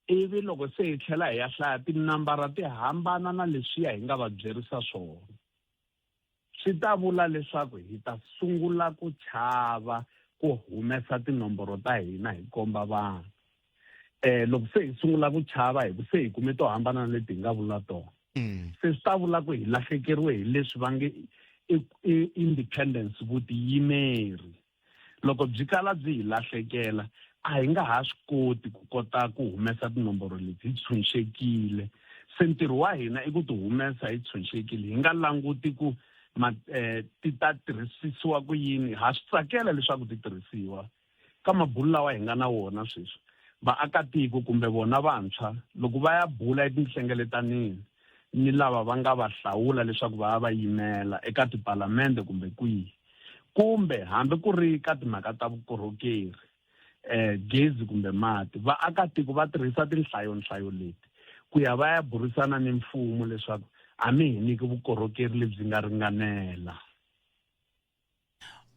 Ivi loko se hi tlhela hi ya hlaya tinambara ti hambana na leswiya hi nga va byerisa swona. Swi ta vula leswaku hi ta sungula ku chava ku humesa tinomboro ta hina hi komba vanhu. Eh loko se hi sungula ku chava hi ku se hi kume to hambana na leti hi nga vula tona. Se swi ta vula ku hi lahlekeriwe hi leswi va nge i independence vutiyimeri. Loko byi kala byi hi lahlekela, a hi nga ha swi koti ku kota ku humesa tinomboro leti hi tshunxekile. Se ntirho wa hina i ku ti humesa hi tshunxekile, hi nga languti ku ma, eh, ti ta tirhisisiwa ku yini. Ha swi tsakela leswaku ti tirhisiwa. Ka mabulu lawa hi nga na wona sweswi, vaakatiko kumbe vona vantshwa loko va ya bula etinhlengeletanini ni lava va nga va hlawula leswaku va ya va yimela eka tipalamende kumbe kwihi, kumbe hambi ku ri ka timhaka ta vukorhokeri, eh, gezi kumbe mati, vaakatiko va tirhisa tinhlayonhlayo leti ku ya va ya burisana ni mfumo leswaku a mi hi nyiki vukorhokeri lebyi nga ringanela.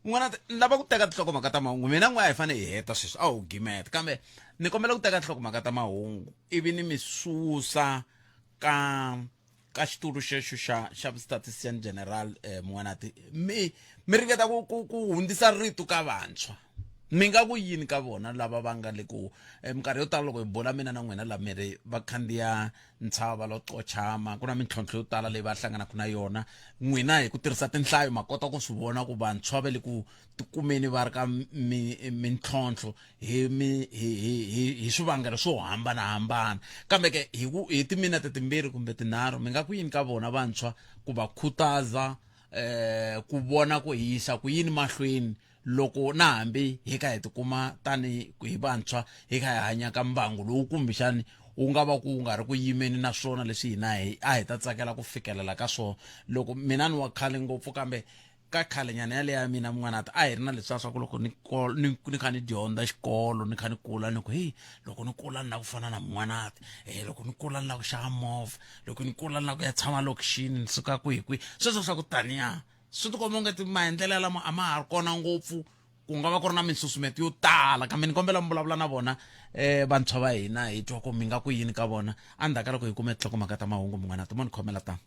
N'wana ni lava ku teka tinhlokomhaka ta mahungu mina n'we a hi fanele hi heta sweswi a wu gimeta kambe ni kombela ku teka tinhlokomhaka ta mahungu ivi ni mi susa ka ka xitulu xexo xa xa statistician general eh, Mun'wanati mi mi ringeta ku ku ku hundzisa rito ka vantshwa mi nga ku yini ka vona lava va nga le ku eh, minkarhi yo tala loko hi bula mina na n'wina la mi ri va khandziya ntshava va lo qochama ku na mintlhontlho yo tala leyi va hlanganaka na yona n'wina hi ku tirhisa tinhlayo ma kota ku swi vona ku vantshwa va le ku tikumeni va ri ka mintlhontlho hi mi hi hi hi hi swivangelo swo hambanahambana kambe ke hi ku hi timinete timbirhi kumbe tinharhu mi nga ku yini ka vona vantshwa ku va khutaza eh ku vona ku hi yisa ku yini mahlweni loko na hambi hi kha hi tikuma tani hi vantshwa hi kha hi hanya ka mbangu lowu kumbexani wu nga va ku wu nga ri ku yimeni na swona leswi hina hi a hi ta tsakela ku fikelela ka swona loko mina ni wa khale ngopfu kambe ka khalenyana yaleyo ya mina mun'wanata a hi ri na leswiya swa ku loko ni ni ni kha ni dyondza xikolo ni kha ni kula ni ku heyi loko ni kula ni lava ku fana na mun'wanati e loko ni kula ni lava ku xava movha loko ni kula ni lava ku ya tshama lokixini ni suka kwihi kwihi sweswo swa ku taniya swi tikomba onge ti maendlelo yalamo a ma ha ri kona ngopfu ku nga va ku ri na minsusumeto yo tala kambe ni kombela mi vulavula na vona um vantshwa va hina hi twa ku mi nga ku yini ka vona endzhaku ka loko hi kume tinhlokomhaka ta mahungu mun'wana ti mo ni khomela tano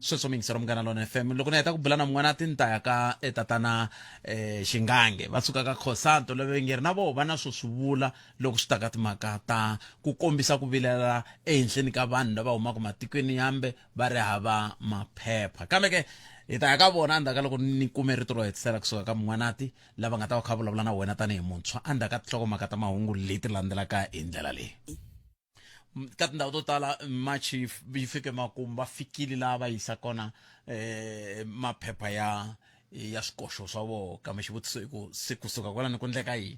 sweswo miyingiselo munghana lona fm loko ni heta ku bula na mun'wana ti ni ta ya ka eh, tatana eh, xingange va suka ka khosanto lava nge ri na voho va na swo swi vula loko swi ta ka timhaka ta ku kombisa ku vilela ehenhleni ka vanhu lava humaka matikweni yambe va ri hava maphepha kambe ke hi ta ya ka vona endzhaku ka loko ni kume rito ro hetisela kusuka ka mun'wanati lava nga ta va kha vulavula na wena tanihi muntshwa endzhaku ka tinhlokomhaka ta mahungu leti landzelaka hi ndlela leyi ka tindhawu to tala march yi fike makumu va fikile laha va yisa kona eh maphepha ya ya swikoxo swa vona kambe xivutiso i ku se kusuka kwalano ku ndleka yini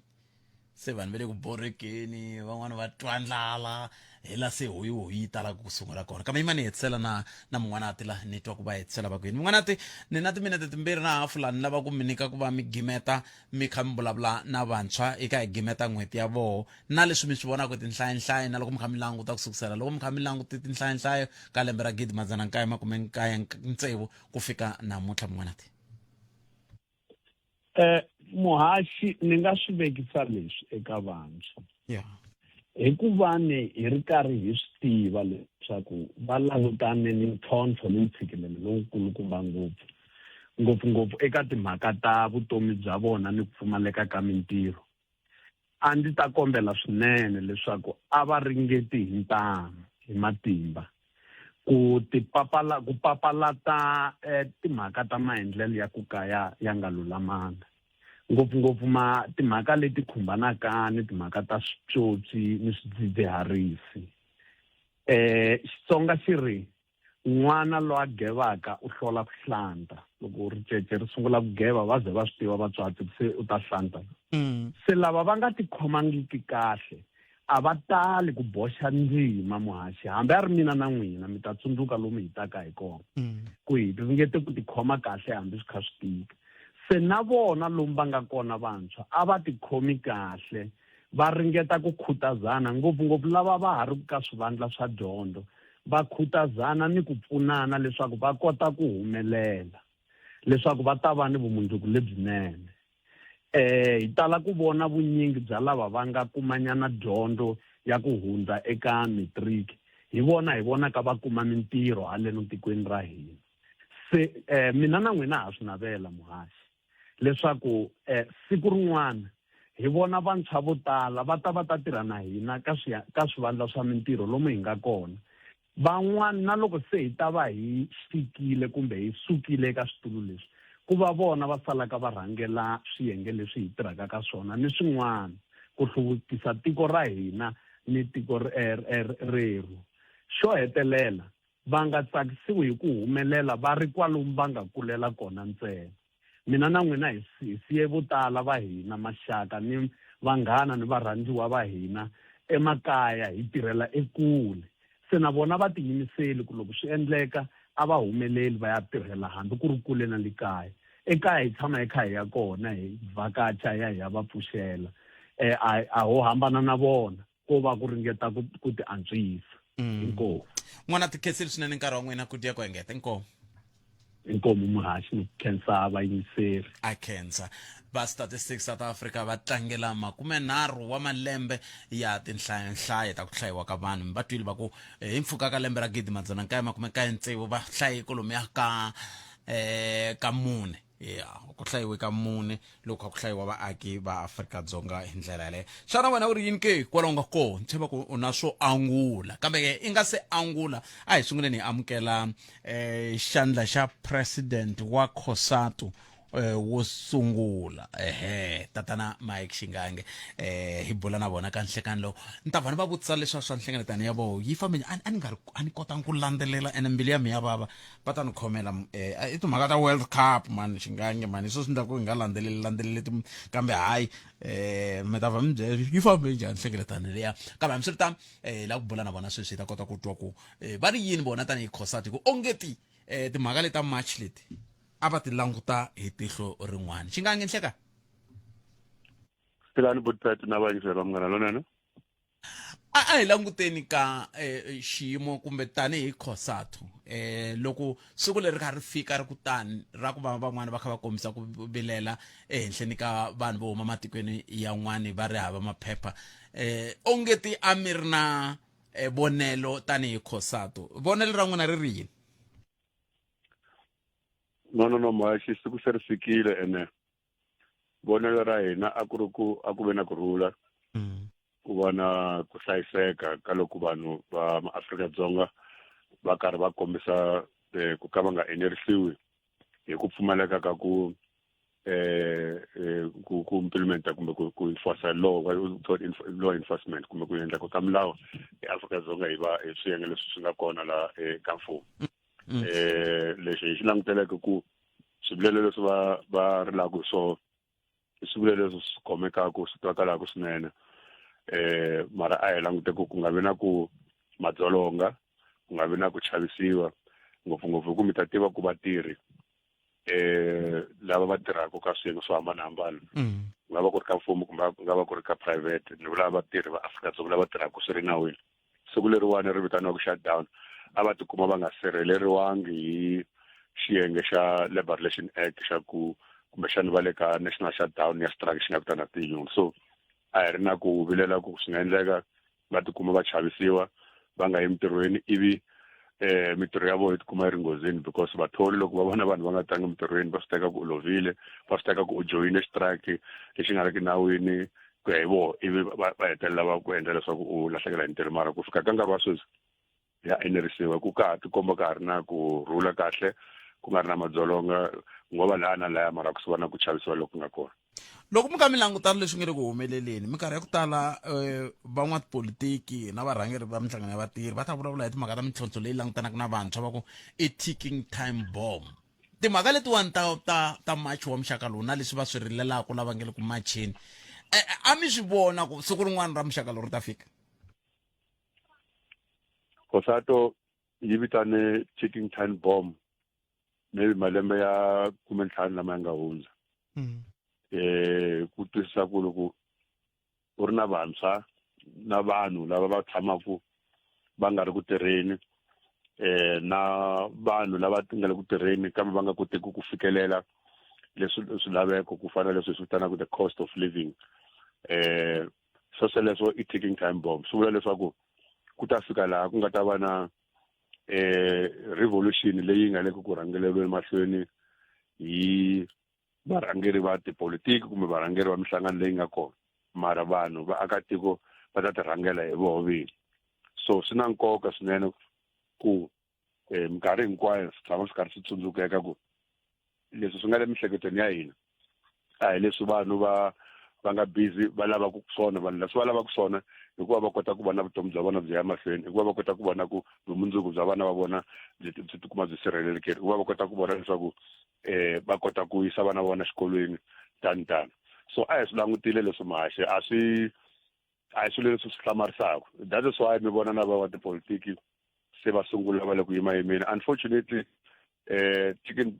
se vanhu va le ku borekeni van'wani va twa ndlala hi la se hoyihoyi yi talaka ku sungula kona kambe yima ni hetisela na na mun'wanati la ni twa ku va hetisela va ku yini mun'wanati ni na timinete timbirhi na hafu la ni lava ku mi nyika ku va mi gimeta mi kha mi vulavula na vantshwa eka hi gimeta n'hweti ya voho na leswi mi swi vonaka tinhlayinhlayo na loko mi kha mi languta ku sukusela loko mi kha mi langute tinhlayinhlayo ka lembe ra 1996 ku fika namuntlha mun'wanati eh muhaxi ni nga swi vekisa leswi eka vantshwa yeah. Hikuva ni hi ri karhi hi swi tiva leswaku va langutane ni ntlhontlho ni ntshikelelo lowukulukumba ngopfu. ngopfungopfu eka timhaka ta vutomi bya vona ni ku pfumaleka ka mintirho. A ndzi ta kombela swinene leswaku a va ringeti hi ntamu, hi matimba, ku tipapala ku papalata eh, timhaka ta maendlelo ya ku ka ya ya nga lulamanga, ngopfungopfu ma timhaka leti khumbanaka ni timhaka ta switsotsi ni swidzidziharisi. Eh, Xitsonga xi ri, N'wana loyi a gevaka u hlola ku hlanta. Loko ricece ri sungula ku geva va ze va swi tiva vatswatsi ku se u ta hlanta. Se lava va nga tikhomangiki kahle a va tali ku boxa ndzima muhaxi hambi a ri mina na n'wina mi ta tsundzuka lomu hi taka hi kona ku hi ringete ku tikhoma kahle hambi swi kha swi tika. Se na vona lomu va nga kona vantshwa a va tikhomi kahle va ringeta ku khutazana, ngopfu-ngopfu lava va ha ri ka swivandla swa dyondzo, va khutazana ni ku pfunana leswaku va kota ku humelela, leswaku va ta va ni vumundzuku lebyinene. Hi tala ku vona vunyingi bya lava va nga kumanyana dyondzo ya ku hundza eka matric, hi vona hi vonaka va kuma mintirho haleno tikweni ra hina. Se mina na n'wina ha swi navela, muhaxi. leswaku siku rin'wana hi vona vantshwa vo tala va ta va ta tirha na hina ka swi ka swivandla swa mintirho lomu hi nga kona. Van'wana na loko se hi ta va hi fikile kumbe hi sukile eka switulu leswi, ku va vona va salaka va rhangela swiyenge leswi hi tirhaka ka swona ni swin'wana ku hluvukisa tiko ra hina ni tiko rerhu. Xo hetelela, va nga tsakisiwi hi ku humelela va ri kwalomu va nga kulela kona ntsena. Mina na n'wina hi hi siye vo tala va hina, maxaka ni vanghana ni varhandziwa va hina emakaya hi tirhela ekule. Se na vona va tiyimiseli ku loko swi endleka a va humeleli va ya tirhela hambi ku ri kule na le kaya. Ekaya hi tshama hi kha hi ya kona hi vhakacha hi ya hi ya va pfuxela. A a ho hambana na vona. ko va ku ringeta ku ku ti antswisa inkomu N'wana tikhensile swinene nkarhi wa n'wina ku dya ku engeta inkomu. Inkomu muhaxi ni ku khensa vayingiseri. A khensa. Va Statistics South Africa va tlangela 30 wa malembe ya tinhlayonhlayo ta ku hlayiwa ka vanhu. Mi va twile va ku eh, hi mpfhuka ka lembe ra 1996 va hlaye kolomuya ka eh, ka mune ya ku hlayiwe ka mune loko kha ku hlayiwa vaaki va Afrika-Dzonga hi ndlela yaleyo. Xana wena u ri yini ke kwalaho nga kona? Ni tshemba ku u na swo angula, kambe ke i nga se angula a hi sunguleni hi amukela um xandla xa president wa COSATU wo sungula, ehe, tatana Mike Xingange. Hi bula na vona ka nhlekani lowu. Ni ta va ni va vutisa leswa swa nhlengeletano ya voho yi fambe njhani. A ni nga ri a ni kotanga ku landzelela ene mbilu ya mina ya vava. Va ta ni khomela i timhaka ta World Cup mani Xingange mani, hi swo swi endlaka ku hi nga landzeleli landzeleli kambe hayi mi ta va mi byela yi fambe njhani nhlengeletano liya. Kambe hambiswiritano hi lava ku bula na vona sweswi hi ta kota ku twa ku va ri yini vona tanihi COSATU, hi ku ongeti timhaka leti ta March leti a va ti languta hi tihlo rin'wana. Xingange nhleka. Tirhani Butpet na vayingiseri va Munghana Lonene. A hi languteni ka xiyimo kumbe tanihi COSATU loko siku leri kha ri fika ri kutani ra ku va van'wana va kha va kombisa ku vilela ehenhleni ka vanhu vo huma matikweni yan'wani va ri hava maphepha, ongeti a mi ri na vonelo tanihi COSATU, vonelo ra n'wina ri ri yini? No, no, no, muhaxi, siku se ri fikile ene vonelo ra hina a ku ri ku a ku ve na ku rhula, ku va na ku hlayiseka ka loko vanhu va maAfrika-Dzonga va karhi va kombisa ku ka va nga enerisiwi hi ku pfumaleka ka ku ku ku implementa kumbe ku ku enforce law, law enforcement kumbe ku endla ka milawu eAfrika-Dzonga hi va hi swiyenge leswi swi nga kona la eka mfumo. Lexi hi xi languteleke ku swivilelo leswi va va rilaka hi swona i swivilelo leswi swi khomekaka swi twakalaka swinene, mara a hi langute ku ku nga vi na ku madzolonga, ku nga vi na ku chavisiwa, ngopfungopfu hi ku mi ta tiva ku vatirhi lava va tirhaka ka swiyenge swo hambanahambana, ku nga va ku ri ka mfumo kumbe ku nga va ku ri ka private, ni vula vatirhi va Afrika-Dzonga lava tirhaka swi ri nawini, siku leriwani ri vitaniwaka shutdown a va tikuma va nga sirheleriwangi hi xiyenge xa Labour Relation Act xa ku kumbexani va le ka national shutdown ya strike xi nga vitana ti-union. So a hi ri na ku vilela ku swi nga endleka va tikuma va chavisiwa va nga yi emitirhweni, ivi eh mitirho ya vona yi tikuma yi ri nghozini because vathori loko va vona vanhu va nga tangi emitirhweni va swi teka ku u lovile va swi teka ku u joyine strike lexi nga ri ki nawini ku ya hi vona ivi va va hetelela va ku endla leswaku u lahlekela hi ntirho mara ku fika ka nkarhi wa sweswi ya enerisiwa ku ka ha tikomba ka ha ri na ku rhula kahle ku nga ri na madzolonga ngo va laya na laya mara ku swi va na ku chavisiwa loku nga kona Loko mi kha mi langutana leswi nge le ku humeleleni minkarhi ya ku tala um van'watipolitiki na varhangeri va minhlangano ya vatirhi va ta vulavula hi timhaka ta mintlhontlho leyi langutanaka na vantshwa va ku i ticking time bomb timhaka letiwani ta ta ta machi wa muxaka lowu na leswi va swi rilelaka lava nge le ku macheni a mi swi vona ku siku rin'wana ra muxaka lowu ri ta fika Kosato yi vitane ticking time bomb maybe malembe ya 15 lama ya nga hundza eh ku twisisa ku loko u ri na vantshwa na vanhu lava va tshamaka va nga ri ku tirheni eh na vanhu lava nga le ku tirheni kambe va nga koteki ku fikelela leswi swilaveko ku fana leswi swi vitanaka the cost of living eh swosweleswo i ticking time bomb swi vula leswaku ku ta fika laha ku nga ta va na eh revolution leyi nga le ku rhangeleriweni mahlweni hi varhangeri va tipolitiki kumbe varhangeri va minhlangano leyi nga kona mara vanhu va akatiko va ta tirhangela hi voho vini so swi na nkoka swinene ku eh, minkarhi hinkwayo swi tshama swi karhi swi tsundzukeka ku leswi swi nga le miehleketweni ya hina a hi leswi vanhu va va nga busy va lavaka swona vanhu leswi va lavaka swona hikuva va kota ku vona vutomi bya vona byi ya mahlweni hikuva va kota ku vona ku vumundzuku bya vana va vona byi byi tikuma byi sirhelelekile hikuva va kota ku vona leswaku eh va kota ku yisa vana va vona xikolweni tani tani so a hi swi langutile leswi mahaxe a swi a hi swilo leswi swi hlamarisaka that is why mi vona na va tipolitiki se va sungula va le ku yima yimeni unfortunately eh chicken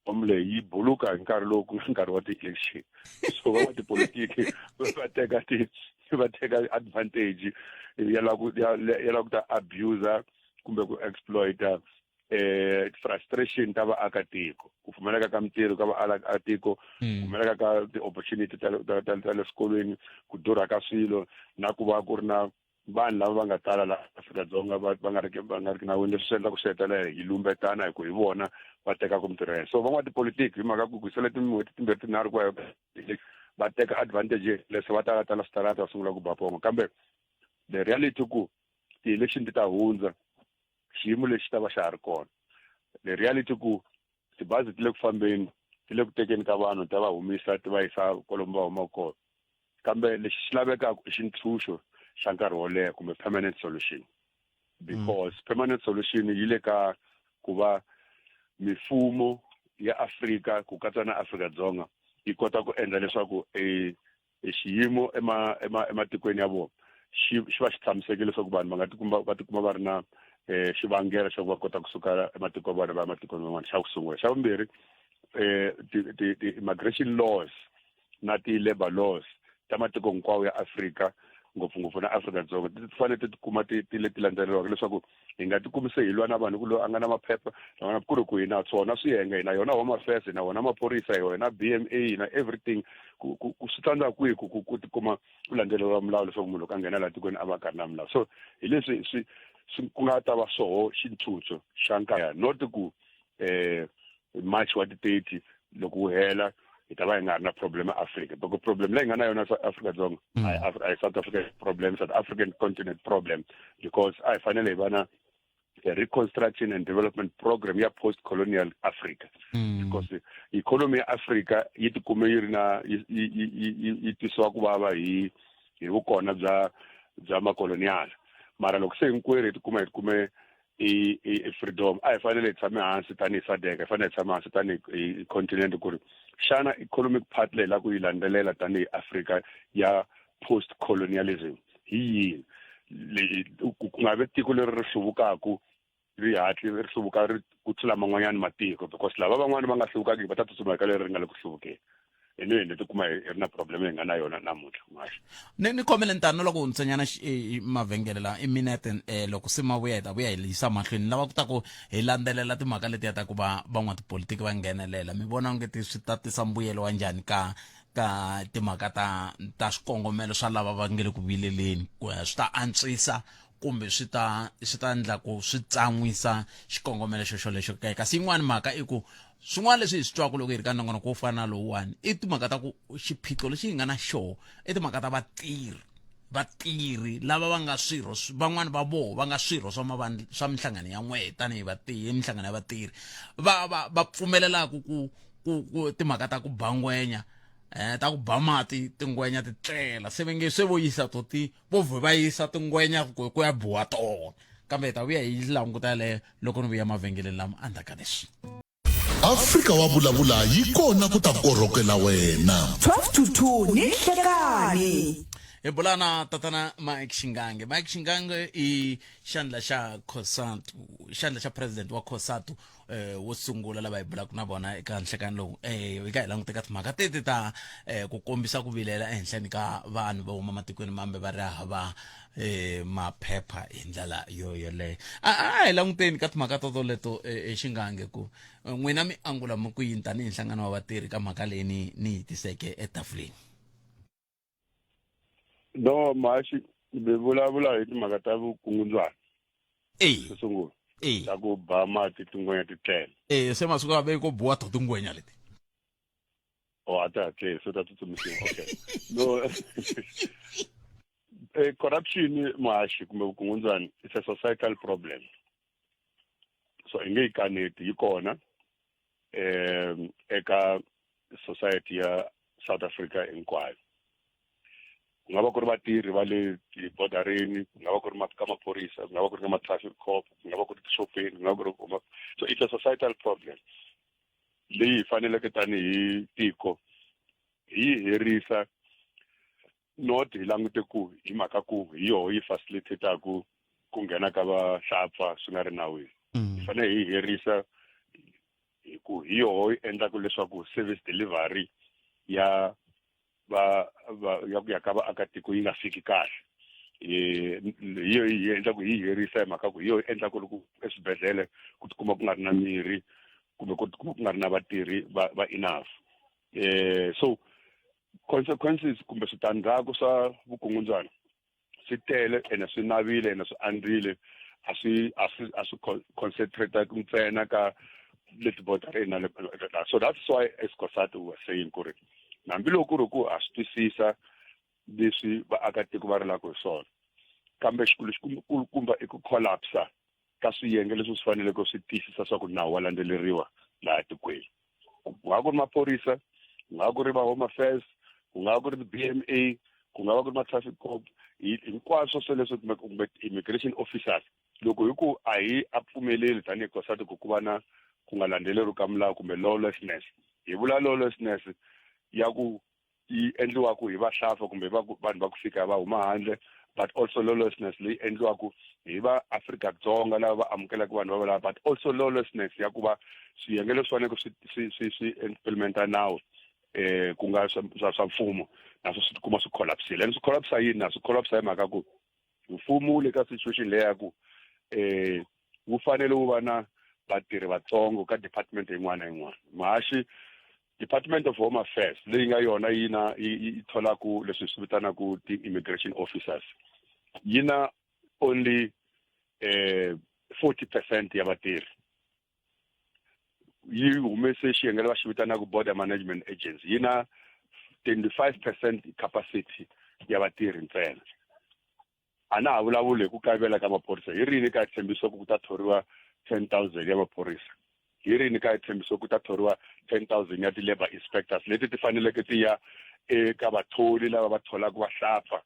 bomb leyi yi buluka hi nkarhi lowu ku nga nkarhi wa ti-election so van'watipolitiki va teka ti va teka advantage ya la ku ya la ku ta abuser kumbe ku exploiter eh frustration ta vaakatiko ku pfumaleka ka mintirho ka vaakatiko ku pfumaleka ka ti-opportunity ta ta ta ta le swikolweni ku durha ka swilo na ku va ku ri na vanhu lava va nga tala laha Afrika-Dzonga va va nga ri ki va nga ri ki nawini leswi swi endlaka swi hetelela hi lumbetana hi ku hi vona va tekaka mintirho ya hina so van'watipolitiki hi mhaka ku ku sele tin'hweti timbirhi tinharhu ku ya va teka advantage leswi va tala tala switarata va sungula ku ba pongo kambe the reality ku ti-election ti ta hundza xiyimo lexi ta va xa ha ri kona the reality ku tibazi ti le ku fambeni ti le ku tekeni ka vanhu ta va humisa ti va yisa kwalomu va humaka kona kambe lexi xi lavekaka i xintshunxo xa nkarhi wo leha kumbe permanent solution because permanent solution yi le ka ku va mifumo ya Afrika ku katsa na Afrika-Dzonga yi kota ku endla leswaku e e xiyimo ema ema ematikweni ya vona xi xi va xi tshamisekile leswaku vanhu va nga tikuma va tikuma va ri na eh xivangelo xa ku va kota kusuka ematiko ya vona va ya ematikweni man'wana xa ku sungula xa vumbirhi eh ti ti ti immigration laws na ti-labor laws ta matiko hinkwawo ya Afrika ngopfungopfu na Afrika-Dzonga ti fanele ti tikuma ti ti leti landzeleriwaka leswaku hi nga tikumi se hi lwa na vanhu ku loyi a nga na maphepha na ku ri ku hi na swona swiyenge hi na yona home affairs hi na wona maphorisa hi wona B_M_A hi na everything ku ku ku swi tsandza kwihi ku ku ku tikuma ku landzeleriwa milawu leswaku munhu loko a nghena laha tikweni a va a ka ri na milawu so hi leswi swi swi ku nga ta va swoho xintshunxo xa nkarhi not ku eh March wa ti-30 loko wu hela hi ta va hi nga ri na problem eAfrika because problem leyi nga na yona Afrika-Dzonga a hi South African problem South African continent problem because a hi fanele hi va na a reconstruction and development program ya post colonial Africa because economy ya Africa yi tikume yi ri na yi twisiwa ku vava hi hi vukona bya bya makolonial mara loko se hinkwerhu hi tikuma hi tikume i i freedom a hi fanele hi tshame hansi tanihi SADC hi fanele hi tshame hansi tanihi hi continent ku ri xana economic path leyi la ku yi landzelela tanihi Africa ya post colonialism hi yini leyi ku nga vi tiko leri ri hluvukaka ri hatli ri hluvuka ri ku tlula man'wanyana matiko because lava van'wani va nga hluvukangiki va ta tsutsuma eka leri ri nga le ku hluvukeni hi ni hi tikuma hi ri na problem hi nga na yona namuntlha mhaxi ni ni khomele ntano loko hundzanyana mavhengele lawa i minete eh, loko se ma vuya hi ta vuya hi yisa mahlweni ni lava ku ta ku hi landzelela timhaka letiya ta ku va van'watipolitiki va nghenelela mi vona onge ti swi ta tisa mbuyelo wa njhani ka ka timhaka ta ta swikongomelo swa lava va nge le ku vileleni ku swi ta antswisa kumbe swi ta swi ta endla ku swi tsan'wisa xikongomelo xo xolexo ke. Kasi yin'wani mhaka i ku swin'wana leswi hi swi twaka loko hi ri ka nongonoko wo fana na lowuwani i timhaka ta ku xiphiqo lexi hi nga na xoho i timhaka ta vatirhi, vatirhi lava va nga swirho van'wani va voho va nga swirho swa mavandla swa minhlangano ya n'wehe tanihi vatirhi minhlangano ya vatirhi va va va pfumelelaka ku ku ku timhaka ta ku ba ngwenya ta ku ba mati tingwenya ti tlela se va nge se vo yisa to ti vo vhe va yisa tingwenya ku ku ya biwa tona kambe hi ta vuya hi languta yaleyo loko ni vuya mavhengeleni lama endzhaku ka leswi. Afrika wa vulavula yi kona ku ta korhokela wena. 12 to 2 ni nhlekani. Hi bula na tatana Mike Shingange. Mike Shingange i xandla xa COSATU, xandla xa president wa COSATU wo sungula lava hi bulaka na vona eka nhlekani lowu. Hi ka hi langute ka timhaka teti ta ku kombisa ku vilela ehenhleni ka vanhu va huma matikweni mambe va ri hava maphepha hi ndlela yo yoleyo. A hi languteni ka timhaka toto leto Xingange ku n'wina mi angula mi ku yini tanihi nhlangano wa vatirhi ka mhaka leyi ni ni yi tiseke etafuleni? No, Mhaxi, mi vulavula hi timhaka ta vukungundzwana. Xo sungula. Ta ku ba mati tingwenya ti tlela. Se masiku a ve ko biwa to tingwenya leti. Oh, a ti hatleli, se ta tsutsumisiwa. Okay. No. Corruption, Mhaxi, kumbe vukungundzwana, it's a societal problem. So i nge yi kaneti, yi kona eka society ya South Africa hinkwayo. Ku nga va ku ri vatirhi va le tibodarini, ku nga va ku ri ka maphorisa, ku nga va ku ri ka ma-traffic cop, ku nga va ku ri tixopeni, ku nga va ku ri kuma. So it's a societal problem leyi hi faneleke tanihi tiko hi yi herisa, not hi langute ku hi mhaka ku hi yoho yi facilitate-aku ku nghena ka vahlapfa swi nga ri nawini. Hi fanele hi herisa hi ku hi yoho yi endlaka leswaku service delivery ya va va ya ku ya ka vaakatiko yi nga fiki kahle. Hi yo yi endla ku hi herisa hi mhaka ku hi yo yi endla ku loko eswibedhlele ku tikuma ku nga ri na mirhi kumbe ku tikuma ku nga ri na vatirhi va enough. So consequences kumbe switandzhaku swa vukungundzwana swi tele ene swi navile ene swi andzile, a swi a swi a swi concentrate ntsena ka le tibodareni na le. So that's why as COSATU we were saying ku ri hambiloko ku ri ku ha swi twisisa leswi vaakatiko va rilaka hi swona, kambe xikulu xikulukumba i ku collapsa ka swiyenge leswi swi faneleke swi tiyisisa swa ku nawu wa landzeleriwa laha tikweni. Ku nga ku ri maphorisa, ku nga ku ri va Home Affairs, ku nga ku ri BMA, ku nga va ku ri ma-traffic cop, hinkwaswo sweleswo kumbe immigration officers. Loko hi ku a hi a pfumeleli tanihi COSATU ku ku va na ku nga landzeleriwi ka milawu kumbe lawlessness, hi vula lawlessness ya ku yi endliwaka hi vahlampfa kumbe vanhu va ku fika va huma handle, but also lawlessness leyi endliwaka hi va Afrika-Dzonga lava va amukelaka vanhu va valava, but also lawlessness ya ku va swiyenge leswi faneleke swi implementa nawu ku nga swa mfumo, naswo swi tikuma swi collapsile. And swi collapsa yini na? Swi collapsa hi mhaka ku mfumo wu le ka situation leyi ya ku wu fanele wu va na vatirhi vatsongo ka department yin'wana na yin'wana. Mhaxi, Department of Home Affairs leyi nga yona yi na yi tholaku leswi swi vitanaku ti-immigration officers, yi na only 40% ya vatirhi. Yi humese xiyenge lava xi vitanaka Border Management Agency, yi na 25% capacity ya vatirhi ntsena. A na ha vulavuli hi ku kayivela ka maphorisa. Hi rini ka hi tshembisiwa ku ku ta thoriwa 10,000 ya maphorisa? Hi rini ka hi tshembisiwa ku ta thoriwa 10,000 ya ti-labour inspectors leti ti faneleke ti ya eka vatholi lava va tholaka vahlapfa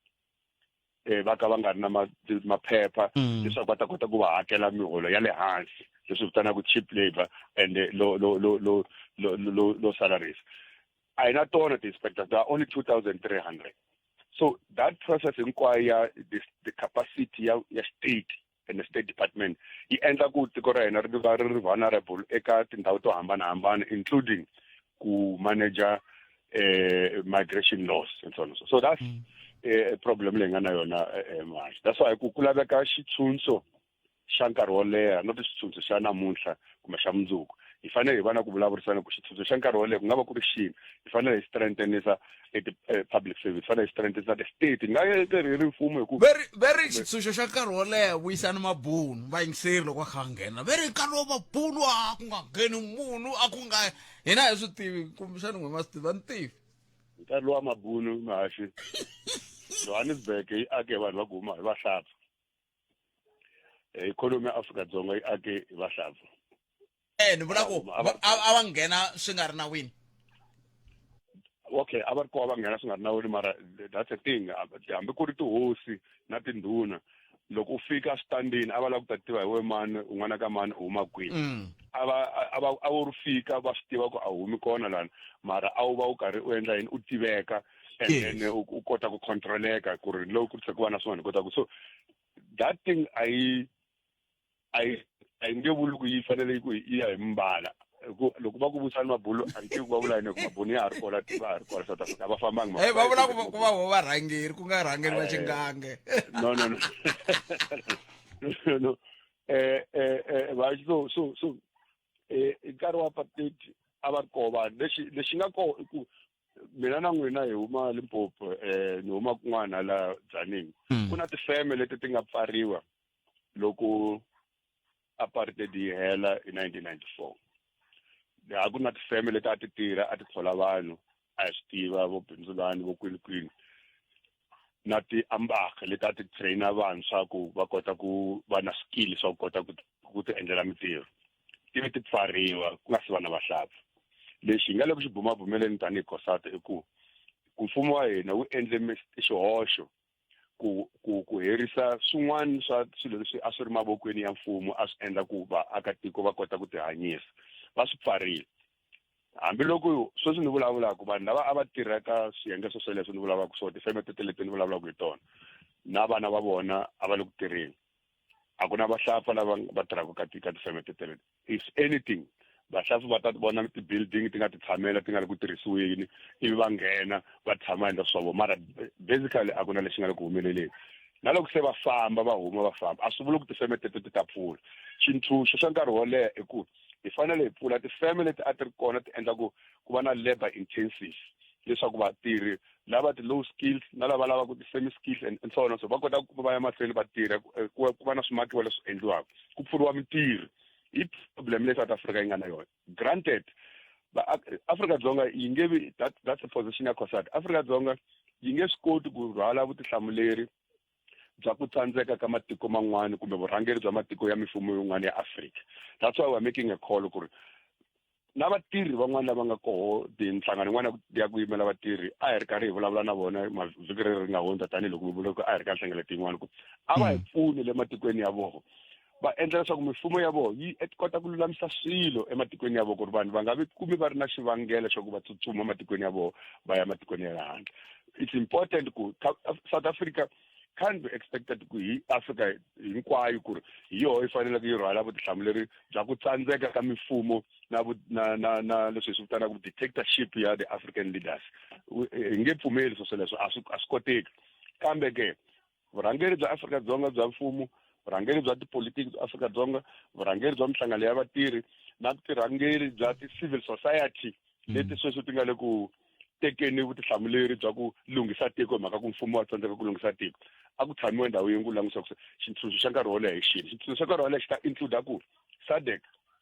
va ka va nga ri na maphepha leswaku va ta kota ku va hakela miholo ya le hansi, leswi vitanaku cheap labor and low, low, low, low, low, low, low salaries. A hi na tona ti-inspectors, there are only 2,300. So that process hinkwayo ya the capacity ya state and the state department yi endla ku tiko ra hina ri va ri ri vulnerable eka tindhawu to hambanahambana, including ku manager migration laws and so on and so. So that's problem leyi nga na yona manje. That's why ku laveka xitshunxo xa nkarhi wo leha, not xitshunxo xa namuntlha kumbe xa mundzuku. Hi fanele hi va na ku vulavurisana ku xitshunxo xa nkarhi wo leha ku nga va ku ri xini. Hi fanele hi strengthenisa ti-public service, hi fanele hi strengthenisa ti-state. Hi nga ri hi ri mfumo hi ku Ve ri ve ri xitshunxo xa nkarhi wo leha vuyisani mabunu vayingiseri loko va kha va nghena ve ri nkarhi wa mabunu a ku nga ngheni munhu a ku nga hina a hi swi tivi kumbexana n'we ma swi tiva ni tivi. Nkarhi lowa mabunu mahaxi Johannesburg yi ake hi vanhu va ku huma hi vahlapfa. Ikhonomi ya Afrika-Dzonga yi ake hi vahlapfa. Eh ni vula ku a va nghena swi nga ri nawini. Okay, a va ri kona va nghena swi nga ri nawini mara that's the thing hambi ku ri tihosi na tindhuna loko u fika switandini a va lava ku ta tiva hi we mani u n'wana ka mani u huma kwihi. A va a va a wu ri fika va swi tiva ku a humi kona lana mara a wu va u karhi u endla yini u tiveka and then u kota ku controleka ku ri loko ku tlhela ku va na swin'wana hi kota ku so that thing a yi a yi a yi nge vuli ku yi fanele ku yi ya hi mbala ku loko va ku vusani mabulu a ni tivi ku va vula yini ku mabunu ya ha ri kona va ha ri kona South Africa a va fambangi Eh va vula ku ku va vo varhangeri ku nga rhangeri va xingange. No no no no no eh eh eh va so so so eh nkarhi wa apartheid a va ri koho vanhu lexi lexi nga koho i ku mina na n'wina hi huma Limpopo eh ni huma kun'wana la Tzaneen ku na tifeme leti ti nga pfariwa loko apartheid yi hela hi 1994 a ku na tifeme leti a ti tirha a ti thola vanhu a hi swi tiva vo bindzulani vo kwini kwini na ti-ambag leti a ti traina vantshwa ku va kota ku va na swikili swa ku kota ku ku ti endlela mintirho ti ve ti pfariwa ku nga si va na vahlapfa. Lexi hi nga le ku xi bumabumeleni tanihi COSATU i ku ku mfumo wa hina wu endle xihoxo ku ku ku herisa swin'wana swa swilo leswi a swi ri mavokweni ya mfumo a swi endla ku vaakatiko va kota ku tihanyisa va swi pfarile hambiloko sweswi ni vulavulaka vanhu lava a va tirha ka swiyenge swo sweleswo ni vulavulaka swona tifeme tete leti ni vulavulaka hi tona na vana va vona a va le ku tirheni a ku na vahlapfa lava va tirhaka ka ka tifeme teteleti if anything vahlapfa va ta vona ti-building ti nga ti tshamela ti nga le ku tirhisiweni ivi va nghena va tshama endla swa vona mara basically a ku na lexi nga le ku humeleleni na loko se va famba va huma va famba a swi vuli ku tifeme teto ti ta pfula xintshunxo xa nkarhi wo leha i ku hi fanele hi pfula tifeme leti a ti ri kona ti endla ku ku va na labor intensive leswaku vatirhi lava ti-low skills na lava lavaka ti-semi skills and, and so on so va kota ku va ya mahlweni va tirha eh, ku ku va na swimakiwa leswi endliwaka ku pfuriwa mintirho i problem leyi South Africa yi nga na yona granted va Afrika-Dzonga yi nge vi that, that's the position ya COSATU Afrika-Dzonga yi nge swi koti ku rhwala vutihlamuleri bya ku tsandzeka ka matiko man'wana kumbe vurhangeri bya matiko ya mifumo yin'wana ya Afrika that's why we're making a call ku ri na vatirhi van'wana lava nga koho minhlangano yin'wana ya ku yimela vatirhi a hi ri karhi hi vulavula na vona mavhiki leri ri nga hundza tanihiloko mi vula ku a hi ri ka nhlengeletano yin'wana ku a va hi pfuni le matikweni ya vona va endla leswaku mifumo ya vona yi kota ku lulamisa swilo ematikweni ya vona ku ri vanhu va nga vi kumi va ri na xivangelo xa ku va tsutsuma ematikweni ya vona va ya matikweni ya le handle it's important ku South Africa can't be expected ku hi Afrika hinkwayo ku ri hi yoho yi faneleke yi rhwala vutihlamuleri bya ku tsandzeka ka mifumo na na na na leswi hi swi vitanaka dictatorship ya the African leaders hi nge pfumeli swo sweleswo a swi a swi koteki kambe ke vurhangeri bya Afrika-Dzonga bya mfumo vurhangeri bya tipolitiki bya Afrika-Dzonga vurhangeri bya minhlangano ya vatirhi na tirhangeri bya ti-civil society leti sweswi ti nga le ku tekeni vutihlamuleri bya ku lunghisa tiko hi mhaka ku mfumo wa tsandzeka ku lunghisa tiko a ku tshamiwe ndhawu yin'we ku langutisa ku xintshunxo xa nkarhi wo leha hi xini xintshunxo xa nkarhi wo leha xi ta include ku SADC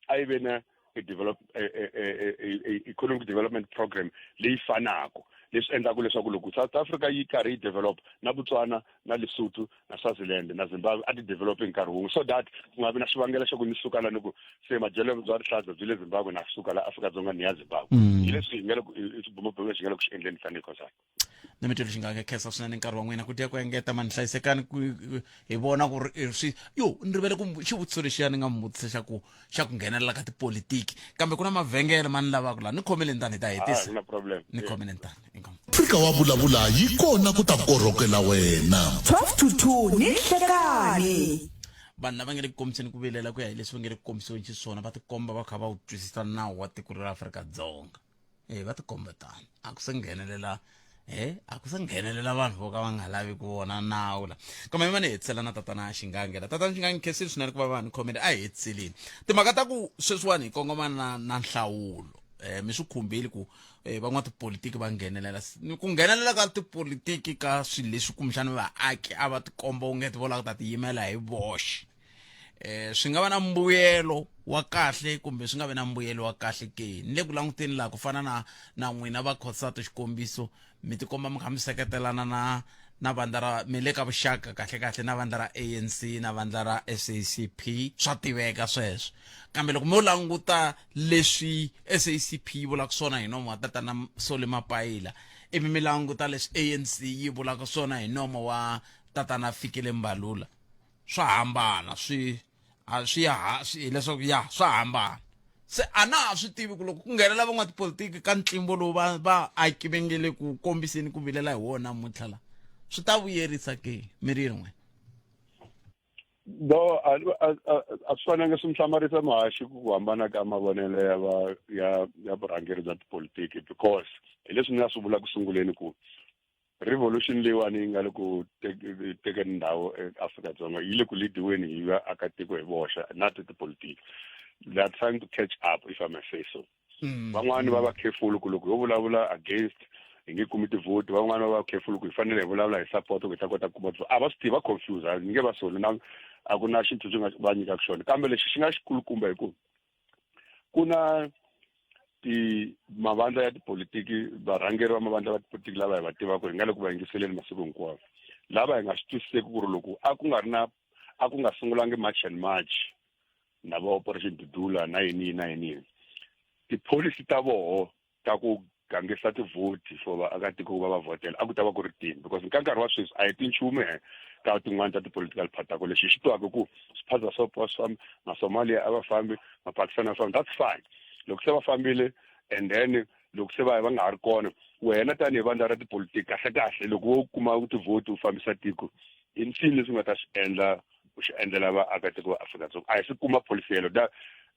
a yi ve na a develop a, a, a, a, economic development program leyi fanaka leswi endlaka leswaku loko South Africa yi karhi yi develop na Botswana na Lesotho na Swaziland na Zimbabwe a ti develop hi nkarhi wun'we so that ku nga vi na xivangelo xa ku ni suka la ni ku se madyelo bya rihlaza byi le Zimbabwe na suka la Afrika-Dzonga ni ya Zimbabwe hi leswi hi nga le ku i xibumabumelo lexi nga le ku xi endleni tanihi COSATU ni mi twele xi nga khensa swinene nkarhi wa n'wina ku dya ku engeta mani hlayisekani ku hi vona ku ri swi yo ni rivele ku xivutiso lexiya ni nga mi vutisa xa ku xa ku nghenelela ka tipolitiki kambe ku na mavhengele ma ni lavaka laha ni khomeleni tani hi ta hetisa na problem ni khomeleni tani inkomu Afrika wa vulavula yi kona ku ta korhokela wena. 12 to 2 ni nhlekani. Vanhu lava nga le ku kombiseni ku vilela ku ya hi leswi va nge le ku kombisiweni xiswona va tikomba va kha va wu twisisa nawu wa tiko ra Afrika-Dzonga. E va tikomba tano a ku se nghenelela He a ku se nghenelela vanhu vo ka va nga lavi ku vona nawu la. Kambe mi va ni hetisela na tatana Xingange la. Tatana Xingange khensile swinene ku va va ni khomile a hi hetiseleni. Timhaka ta ku sweswiwani hi kongoma na na nhlawulo. Mi swi khumbile ku van'watipolitiki va nghenelela. Ku nghenelela ka tipolitiki ka swilo leswi kumbexana vaaki a va tikomba ongeti vo lava ku ta tiyimela hi voxe. Swi nga va na mbuyelo wa kahle kumbe swi nga vi na mbuyelo wa kahle ke? Ni le ku languteni laha ku fana na na n'wina va Cosatu xikombiso, mi tikomba mi kha mi seketelana na na vandla ra mi le ka vuxaka kahle kahle na vandla ra ANC na vandla ra SACP, swa tiveka sweswo. Kambe loko mo languta leswi SACP yi vulaka swona hi nomo wa tatana Solly Mapaila, ivi mi languta leswi ANC yi vulaka swona hi nomo wa tatana Fikile Mbalula, swa hambana, swi a swi ya ha swi hileswaku ya swa hambana. Se a na ha swi tivi ku loko ku nghenelela van'watipolitiki ka ntlimbo lowu va vaaki va nge le ku kombiseni ku vilela hi wona namuntlha la, swi ta vuyerisa ke mi ri yin'we? No, a a a a swi fanelanga swi mi hlamarisa muhaxi ku hambana ka mavonelo ya va ya ya vurhangeri bya tipolitiki, because hi leswi ni nga swi vula ku sunguleni ku revolution leyiwani yi nga le ku tekeni ndhawu eAfrika-Dzonga yi le ku lead-iweni hi vaakatiko hi voxe, not tipolitiki. They are trying to catch up, if I may say so. Van'wani va va careful ku loko ho vulavula against hi nge kumi tivhoti, van'wani va va careful ku hi fanele hi vulavula hi support ku hi ta kota ku kuma tivhoti. A va swi tivi, va confuse, a ni nge va soli na a ku na xintshuxo nga va nyikaka xona, kambe lexi xi nga xikulukumba hi ku ku na ti mavandla ya tipolitiki, varhangeri va mavandla va tipolitiki lava hi va tivaka hi nga le ku va yingiseleni masiku hinkwawo, lava hi nga swi twisiseki ku ri loko a ku nga ri na a ku nga sungulangi March and March na va Operation Dudula na yini yini na yini yini, tipholisi ta voho ta ku gangisa tivhoti for vaakatiko ku va va vhotela a ku ta va ku ri tini, because ka nkarhi wa sweswi a hi ti nchumu he ka tin'wani ta ti-political party ta ku lexi hi xi twaka ku swiphaza swa swi fambi, Masomalia a va fambi, Mapakistan a fambi, that's fine. Loko se va fambile and then loko se va va nga ha ri kona, wena tanihi vandla ra tipolitiki kahle kahle loko wo kuma tivhoti u fambisa tiko, i nsini leswi u nga ta swi endla u xi endlela vaakatiko va Afrika-Dzonga? A hi swi kuma policy yelo da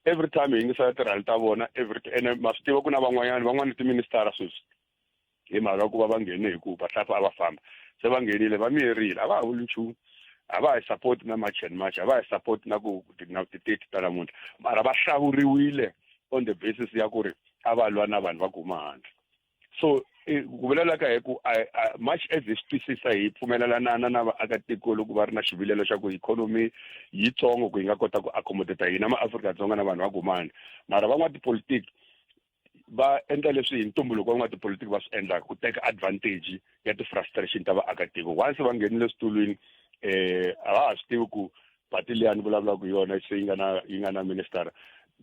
every time hi yingisela tirhali ta vona every, ene ma swi tiva ku na van'wanyana van'wana tiministara sweswi hi mhaka ku va va nghene hi ku vahlampfa a va famba, se va nghenile va miyerile, a va ha vuli nchumu, a va hi support na March and March, a va hi support na ku na ti-30 ta namuntlha, mara va hlawuriwile on the basis ya ku ri a va lwa na vanhu va ku huma handle. So ku vulela ka hi ku much as hi swi twisisa hi pfumelelanana na vaakatiko loko va ri na xivilelo xa ku ikhonomi yitsongo ku yi nga kota ku accommodate hina maAfrika-Dzonga na vanhu va ku huma handle, mara van'watipolitiki va endla leswi hi ntumbuluko van'watipolitiki va swi endlaka, ku teka advantage ya ti-frustration ta vaakatiko. Once va nghenile switulwini, a va ha swi tivi ku pati liya ni vulavulaka hi yona se yi nga na minister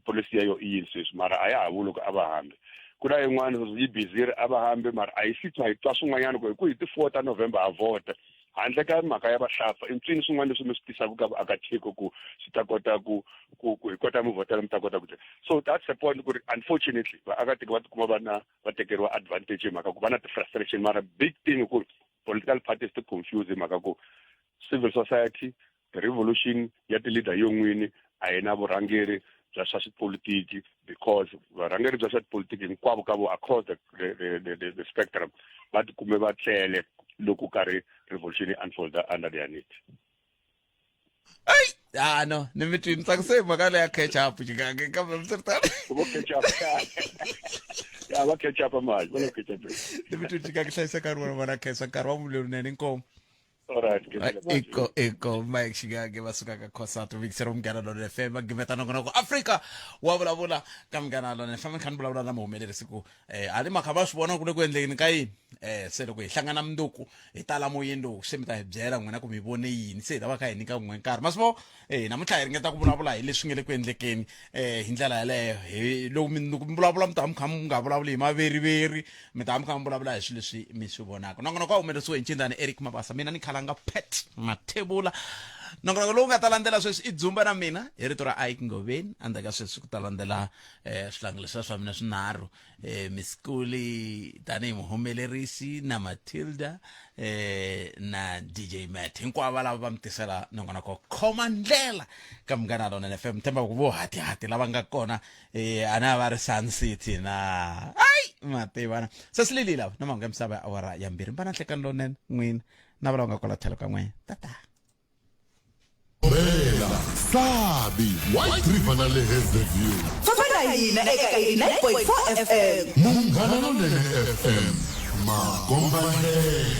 policy ya yo i yini sweswi, mara a ya ha vuli ku a va hambi. Ku na yin'wana yi busy ri a va hambi, mara a yi si twa hi twa swin'wanyana ku hi ku hi ti-4 ta November ha vhota handle ka mhaka ya vahlampfa. I mpfini swin'wana leswi mi swi tisaka ka vaakatiko ku swi ta kota ku ku ku hi kota mi vhotela mi ta kota ku. So that's the point ku ri unfortunately vaakatiko va tikuma va na va tekeriwa advantage hi mhaka ku va na ti-frustration, mara big thing ku political parties ti confuse hi mhaka ku civil society revolution ya ti-leader yo n'wini a yi na vurhangeri bya swa xipolitiki, because varhangeri bya swa tipolitiki hinkwavo ka vo across the spectrum va tikume va tlele loko karhi revolution yi unfolda under their need. Ai, ah no, ni mi twi ni tsakise hi mhaka leya catch up xikange, kambe mi swi ri tano. Vo catch up. Ya va catch up mali, va catch up. Ni mi twi xikange, hlayisa nkarhi wa vona khensa nkarhi wa mulonene inkomu. All right, Iko iko Mike Xigange va suka ka Cosatu vikisero Munghana Lonene FM va gimeta nongonoko Afrika wa vulavula ka Munghana Lonene FM kha ni vulavula na muhumelerisi ku a ni makha va swi vona ku le ku endlekeni ka yini, se loko hi hlangana mundzuku hi tala moyeni lowu se mi ta hi byela n'wina ku mi vone yini, se hi ta va kha hi nyika n'we nkarhi ma swi vo. Namuntlha hi ringeta ku vulavula hi leswi nga le ku endlekeni hi ndlela yaleyo, hi loko mi loko mi vulavula mi ta mi kha mi nga vulavuli hi maveriveri, mi ta mi kha mi vulavula hi swilo leswi mi swi vonaka. Nongonoko wa humelerisiwe hi ncindani Eric Mabasa, mina ni khalanga Pat Mathebula. Nongonoko lowu nga ta landzela sweswi i Dzumba na mina hi rito ra Ike Ngoveni. Endzhaku ka sweswi ku ta landzela swihlangi leswiya swa mina swinharhu, Miss Kuli tanihi muhumelerisi na Matilda na DJ Matt, hinkwavo valava va mi tisela nongonoko Khoma Ndlela ka Munghana Lonene FM. Tshemba ku vo hatihati lava nga kona a na va ri Sun City na ai. Mativana se swi leli lava na mahungu ya misava ya awara ya mbirhi mbana nhlekani lowunene n'wina na va lava nga kwala tlhelo ka n'wina tata. Bela, Sabi, White River na le Hazyview. Famba na hina eka 89.4 FM. Munghana Lonene FM, makomba ndlela.